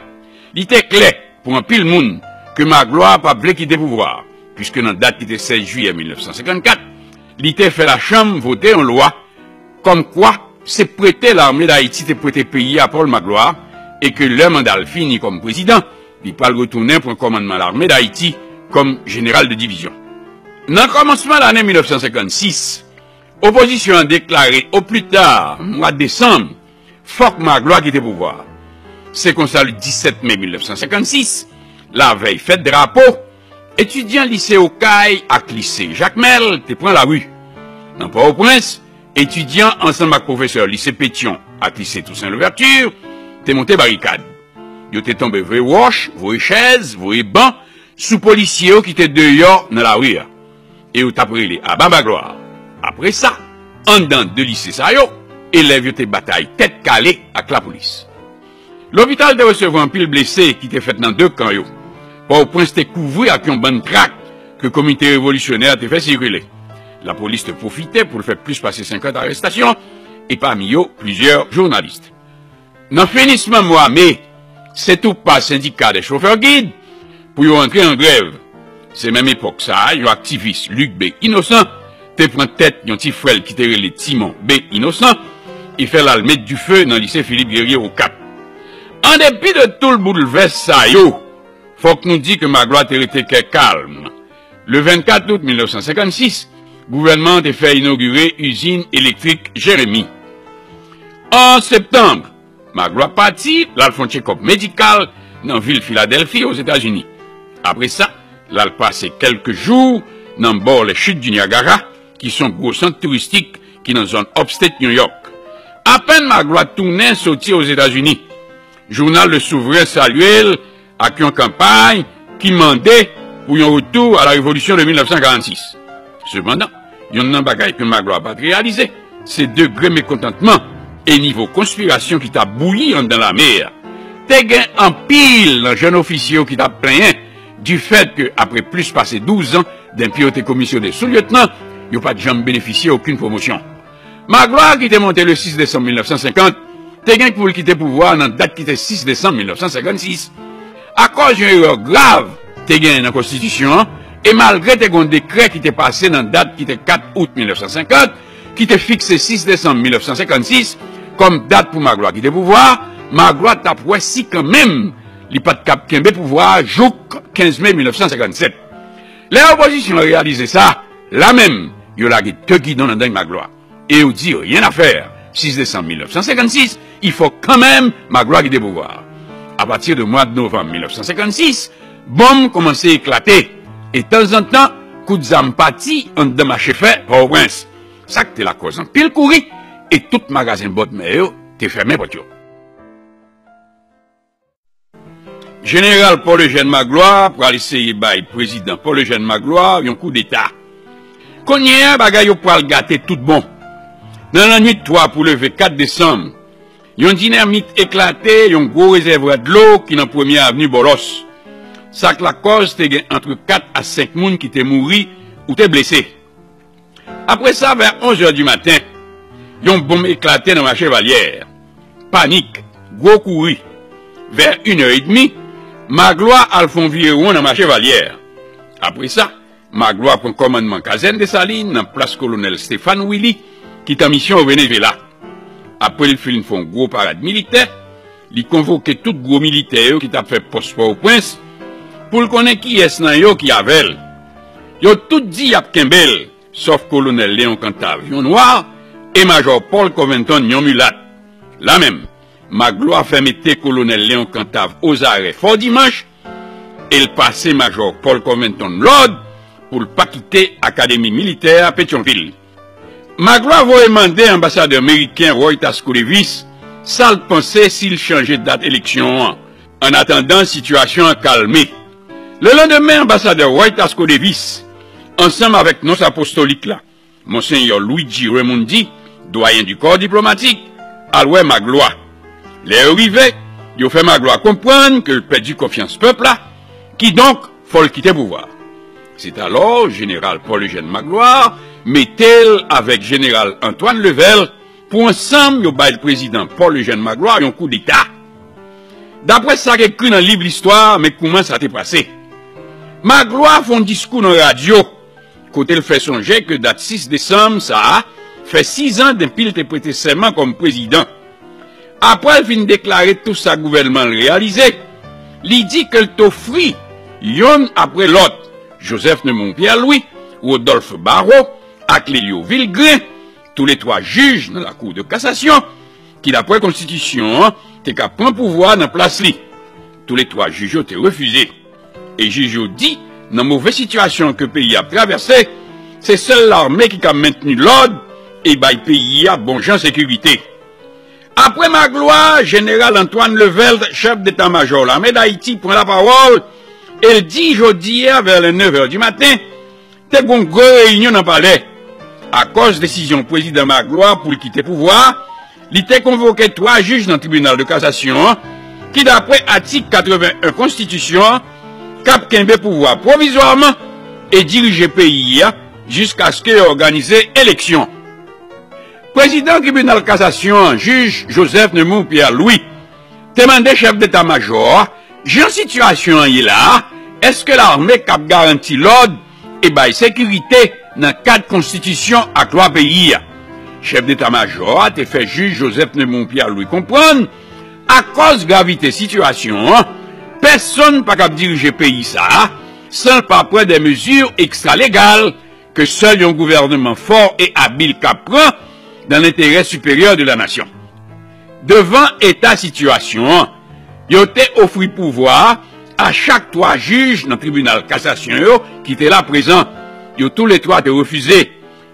li te klè pou anpil moun ke Maglwa pa vle kite pouvwa a, piske nan dat ki te sèz jiyè mil nèf san senkannkat, li te fè lachanm vote yon lwa kòmkwa se prete Lame d Ayiti te prete peyi a Pòl Maglwa e ke lè manda l fini kòm prezidan, li pral retounen pran kòmandman Lame d Ayiti kòm jeneral de divizyon. Nan kòmansman lane mil nèf san senkannsis, opozisyon an deklare o pli ta mwa desanm, fòk Maglwa kite pouvwa a. Se konsa, le disèt me mil nèf san senkannsis, lavèy fèt drapo, etidyan lise Okay ak lise Jakmèl te pran lari. Nan Pòtoprens, etidyan ansanm ak pwofesè lise Petyon ak lise Tousen Louvèti te monte barikad. Yo te tonbe voye wòch, voye chèz, voye ban sou polisye yo ki te deyò nan lari a. E yo t ap rele: "Aba Maglwa!" Apre sa, anndan de lise sa yo, elèv yo te batay tèt kale ak lapolis. Lopital te resevwa anpil blese ki te fèt nan de kan yo. Pòtoprens te kouvri ak yon bann trak ke Komite Revolisyonè a te fè sikile. Lapolis te pwofite pou l fè plis pase senkant arestasyon, e pami yo plizyè jounalis. Nan finisman mwa me, se tou pa sendika dè chofè gid pou yo antre an grèv. Se menm epòk sa a, yon aktivis, Luc B Innocent, te pran tèt yon ti frè l ki te rele Timon B Innocent, e fè l al met dife nan lise Philippe Guerrier Okap. An depi de tout boulvès sa yo, fòk nou di ke Maglwa te rete kè kalm. Le vennkat out mil nèf san senkannsis, gouvènman an te fè inogire izin elektrik Jeremi. An septanm, Maglwa pati, l al fè yon tchekòp medikal nan vil Filadèlfi, Ozetazini. Apre sa, l al pase kèlke jou nan bò les Chutes du Niagara, ki se yon gwo sant touristik ki nan zòn upstate New York. Apèn Maglwa tounen soti Ozetazini, jounal Le Souverain salye l ak yon kanpay ki mande pou yon retour à la révolution de mil nèf san karannsis. Sepandan, yonn nan bagay ke Maglwa pa t reyalize, se degre mekontantman e nivo konspirasyon ki t ap bouyi anndan lame a. Te gen anpil nan jèn ofisye yo ki t ap plenyen difèt ke, apre plis pase douz an denpi yo te komisyone sou lyetnan, yo pa t janm benefisye okenn pwomosyon. Magloire, ki te monte le sis desanm mil nèf san senkant, te gen pou l kite pouvwa a nan dat ki te sis desanm mil nèf san senkannsis. Akòz yon erè grav te genyen nan konstitisyon an, e malgre te gen yon dekrè ki te pase nan dat ki te kat out mil nèf san senkant, ki te fikse sis desanm mil nèf san senkannsis kòm dat pou Magloire kite pouvwa a, Magloire t ap wè si kanmenm li pa t kab kenbe pouvwa a jouk kenz me mil nèf san senkannsèt. Lè opozisyon an reyalize sa, la menm, yo lage de gidon nan deng Magloire. E yo di, rien à faire, sis desanm mil nèf san senkannsis, il faut quand même Magloire kite pouvwa a. Apati de mwa de novanm mil nèf san senkannsis, bonm kòmanse eklate, e tanzantan, kout zam pati anndan mache fè Pòtoprens. Sa k te lakòz anpil kouri, e tout magazen bòdmè yo te fèmen pòt yo. Jeneral Paul Eugène Magloire pral eseye bay prezidan Paul Eugène Magloire yon koudeta. Kounye a, bagay yo pral gate tout bon. Nan lannwit twa pou leve kat desanm, yon dinamit eklate yon gwo rezèvwa dlo ki nan Premye Avni Bòlòs. Sa k lakòz te gen ant kat a senk moun ki te mouri ou te blese. Apre sa, vè onz è di maten, yon bonm eklate nan mache Valyè. Panik, gwo kouri. Vè inè edmi, Magloire al fè yon virewon nan mache Valyè. Apre sa, Magloire pran kòmandman kazèn Desalin nan plas kolonèl Stéphane Willy, ki t an misyon o Venezuela. Apre l fin fè yon gwo parad militè, li konvoke tout gwo militè yo ki t ap fè pòs Pòtoprens pou l konnen kiyès nan yo ki avè l. Yo tout di y ap kenbe l, sòf kolonèl Léon Cantave, yon nwa, e majò Paul Covington, yon milat. La menm, Magloire fè mete kolonèl Léon Cantave ozarè Fò Dimanch, e l pase majò Paul Covington lòd pou l pa kite Akademi Militè a Petyonvil. Magloire voye mande anbasadè meriken Roy Tasco Davis sa l panse si l chanje dat eleksyon an, annatandan sitiyasyon an kalme. Lelandemen, anbasadè Roy Tasco Davis, ansanm avèk nons apostolik la, Monsenyè Luigi Raimondi, dwayen di kò diplomatik, al wè Magloire. Lè yo rive, yo fè Magloire konprann ke l pèdi konfyans pèp la, kidonk, fò l kite pouvwa a. Se t alò, jeneral Paul Eugène Magloire mete l avèk jeneral Antoine Levèl pou ansanm yo bay prezidan Paul Eugène Magloire yon koudeta. Daprè sa k ekri nan liv listwa, men kouman sa te pase. Magloire fè yon diskou nan radyo, kote l fè sonje ke dat sis desanm sa a fè sizan depi l te prete sèman kòm prezidan. Apre l fin deklare tou sa gouvènman l reyalize, li di ke l t ofri, yonn apre lòt, Joseph Nemours Pierre Louis, Rodolphe Barrot ak Lelio Vilgré, toulètwa jij nan Lakou de Kasasyon, ki daprè konstitisyon an te ka pran pouvwa a nan plas li. Toulètwa jij yo te refize. E jij yo di, nan move sitiyasyon ke peyi a ap travèse, se sèl lame ki ka mentni lòd e bay peyi a bon jan sekirite. Apre Magloire, jeneral Antoine Levèl, chèf deta majò lame Dayiti, pran lapawòl e l di jodi a vè lè nèf è di maten, te gen yon gwo reyinyon nan palè. Akòz desizyon prezidan Magloire pou l kite pouvwa a, li te konvoke twa jij nan tribinal de kasasyon an, ki daprè atik katreven en konstitisyon an, k ap kenbe pouvwa pwovizwaman e dirije peyi a jiskaske yo òganize eleksyon. Prezidan tribinal kasasyon an, jij Joseph Nemours Pierre Louis, te mande chèf deta majò a, jan sitiyasyon an ye la a, èske lame k ap garanti lòd e bay sekirite nan kad konstitisyon ak lwa peyi a? Chèf deta majò a te fè jij Joseph Nemours Pierre Louis konprann, akòz gravite sitiyasyon an, pèsonn pa kab dirije peyi sa a san l pa pran de mezi ekstra legal ke sèl yon gouvènman fò e abil ka pran dans l'intérêt supérieur de la nation. Devan eta sitiyasyon an, yo te ofri pouvwa a a chak twa jij nan tribinal kasasyon yo ki te la prezan. Yo toulètwa te refize.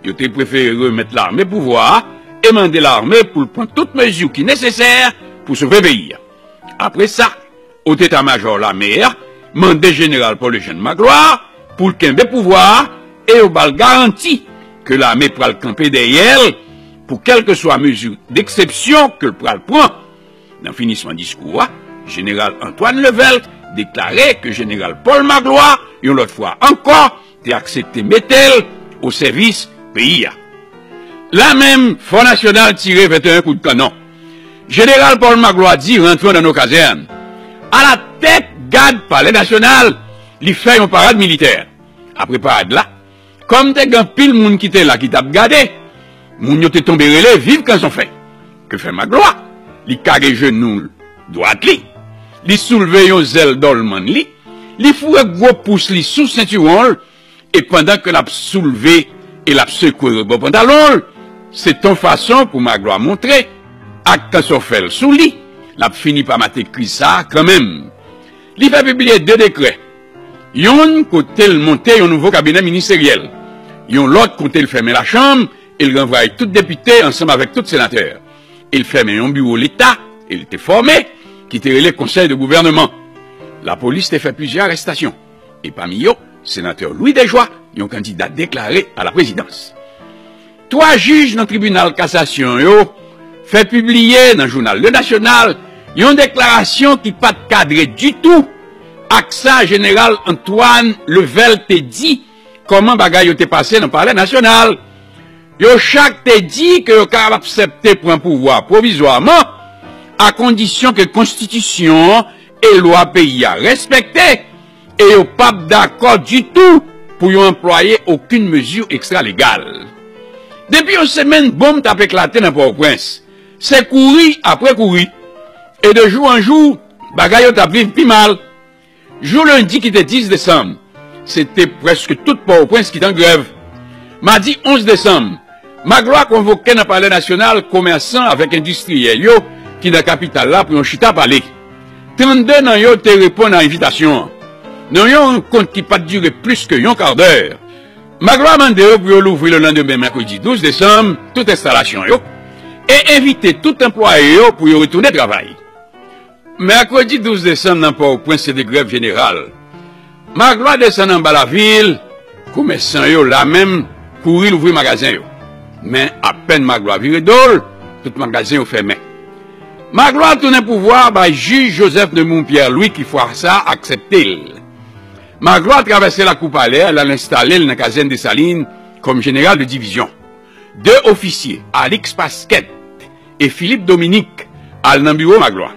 Yo te prefere remèt lame pouvwa a e mande lame pou l pran tout mezi ki nesesè pou sove peyi a. Apre sa, Wot Eta Majò Lame a mande jeneral Paul Eugène Magloire pou l kenbe pouvwa a e yo ba l garanti ke lame pral kanpe dèyè l pou kèlkeswa mezi deksepsyon ke l pral pran. Nan finisman diskou a, jeneral Antoine Levèl deklare ke jeneral Paul Magloire, yon lòt fwa ankò, te aksepte mete l o sèvis peyi a. La menm, Fò Nasyonal tire venteyen kout kannon. Jeneral Paul Magloire di, Rentrons dans nos casernes. Alatèt gad Palè Nasyonal, li fè yon parad militè. Apre parad la, kòm te gen anpil moun ki te la ki t ap gade, moun yo te tonbe rele, Viv Kanson Fè! Ke fè Magloire? Li kage jenou dwat li, li soulve yon zèl dòlmann li, li foure gwo pous li sou sentiwon l, e pandan ke l ap soulve e l ap sekwe rebò pantalon l, se t on fason pou Magloire montre, ak Kanson Fè l sou li, l ap fini pa mate kriz sa a kanmenm. Li fè pibliye de dekrè. Yonn kote l monte yon nouvo kabinè ministeryèl. Yon lòt kote l fèmen lachanm e l ranvwaye tout depite ansanm avèk tout senatè. E l fèmen yon biwo leta e l te fòme, ki te rele Konsèy de Gouvèneman. Lapolis te fè plizyè arèstasyon, e pami yo, senatè Louis Déjoie, yon kandida deklare a la prezidans. Twa jij nan tribinal kasasyon yo fè pibliye nan jounal Le National yon deklarasyon ki pa t kadre ditou ak sa jeneral Antoine Level te di, kòman bagay yo te pase nan Palè Nasyonal. Yo chak te di ke yo kapab aksepte pran pouvwa pwovizwaman, a kondisyon ke konstitisyon an e lwa peyi a respekte, e yo p ap dakò ditou pou yo anplwaye okenn mezi ekstralegal. Depi yon semèn, bonm t ap eklate nan Pòtoprens. Se kouri apre kouri. E de jou an jou, bagay yo t ap vin pi mal. Jou lendi ki te dis desanm, se te prèske tout Pòtoprens ki t an grèv. Madi onz desanm, Magloire konvoke nan Palè Nasyonal komèsan avèk endistriyèl yo ki nan kapital la pou yon chita pale. Trannde nan yo te reponn a envitasyon an. Nan yon rankont ki pa t dire plis ke yon kadè, Magloire mande yo pou yo louvri lelandemen, mèkredi douz desanm, tout enstalasyon yo e envite tout anplwaye yo pou yo retounen travay. Mèkredi douz desanm nan Pòtoprens se te grèv jeneral. Magloire desann anba lavil, komèsan yo la menm kouri louvri magazen yo. Men apèn Magloire vire do l, tout magazen yo fèmen. Magloire tounen pouvwa a bay jij Joseph Nemours Pierre Louis ki fwa sa a aksepte l. Magloire travèse lakou palè a, l al enstale l nan kazèn Desalin kòm jeneral de divizyon. De ofisye, Alix Pasquet e Philippe Dominique, al nan biwo Magloire.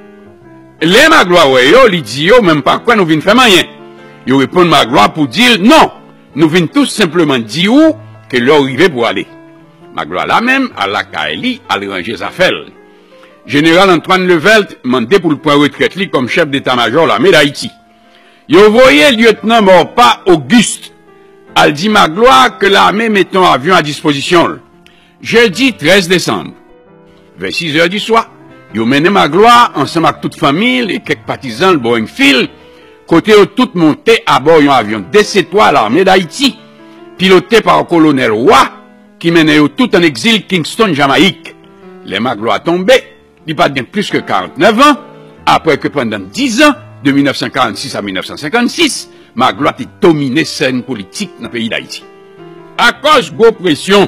Lè Magloire wè yo, li di yo, men m pa kwè nou vin fè m anyen. Yo reponn Magloire pou di l, non, nou vin tou senpleman di w ke lè w rive pou w ale. Magloire la menm al lakay li, al ranje zafè l. Jeneral Antoine Levelt mande pou l pran retrèt li kòm chèf deta majò lame Dayiti. Yo voye lyetnan Maurepas Auguste al di Magloire ke lame mete yon avyon a dispozisyon l. Jedi trèz desanm, vè sis è di swa, yo mennen Magloire ansanm ak tout fanmi l e kèk patizan l bò Enfield, kote yo tout monte abò yon avyon D C twa lame Dayiti, pilote pa kolonèl Roy, ki mennen yo tout an egzil Kingston, Jamayik. Lè Magloire tonbe, li pa t gen plis ke karantnèf an, apre ke pandan diz an, de mil nèf san karannsis a mil nèf san senkannsis, Magloire te domine sèn politik nan peyi Dayiti. Akòz gwo presyon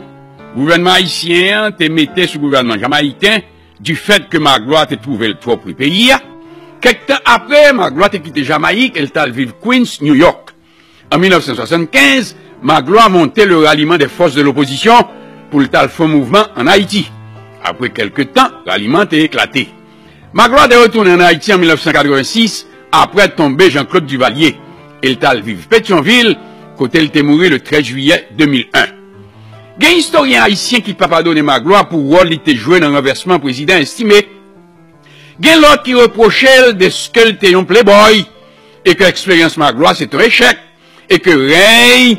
gouvènman ayisyen an te mete sou gouvènman jamayiken, difèt ke Magloire te twouve l twò pre peyi a, kèk tan apre, Magloire te kite Jamayik e l t al viv Queens, New York. An mil nèf san swasannkenz, Magloire monte le Ralliement des Forces de l'Opposition pou l t al fè yon mouvman ann Ayiti. Apre kèlke tan, raliman an te eklate. Magloire te retounen ann Ayiti an mil nèf san katrevensis, apre tonbe Jean-Claude Duvalier, e l t al viv Petyonvil, kote l te mouri le trèz jiyè de mil en. Gen istoryen ayisyen ki pa padone Magloire pou wòl li te jwe nan ranvèsman prezidan Estimé. Gen lòt ki repwoche l dèske l te yon playboy e ke eksperyans Magloire se te yon echèk e ke rèy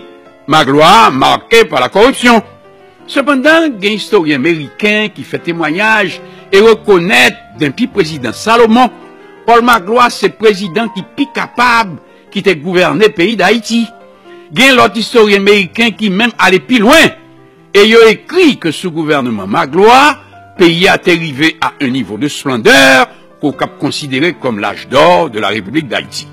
Magloire make pa la koripsyon. Sepandan, gen istoryen meriken ki fè temwayaj e rekonèt denpi prezidan Salomon, Paul Magloire se prezidan ki pi kapab ki te gouvène peyi Dayiti. Gen lòt istoryen meriken ki menm ale pi lwen e yo ekri ke sou gouvèneman Magloire, peyi a te rive a un nivo de splendè ke w kab konsidere kòm l'âge d'or de la République d'Haïti.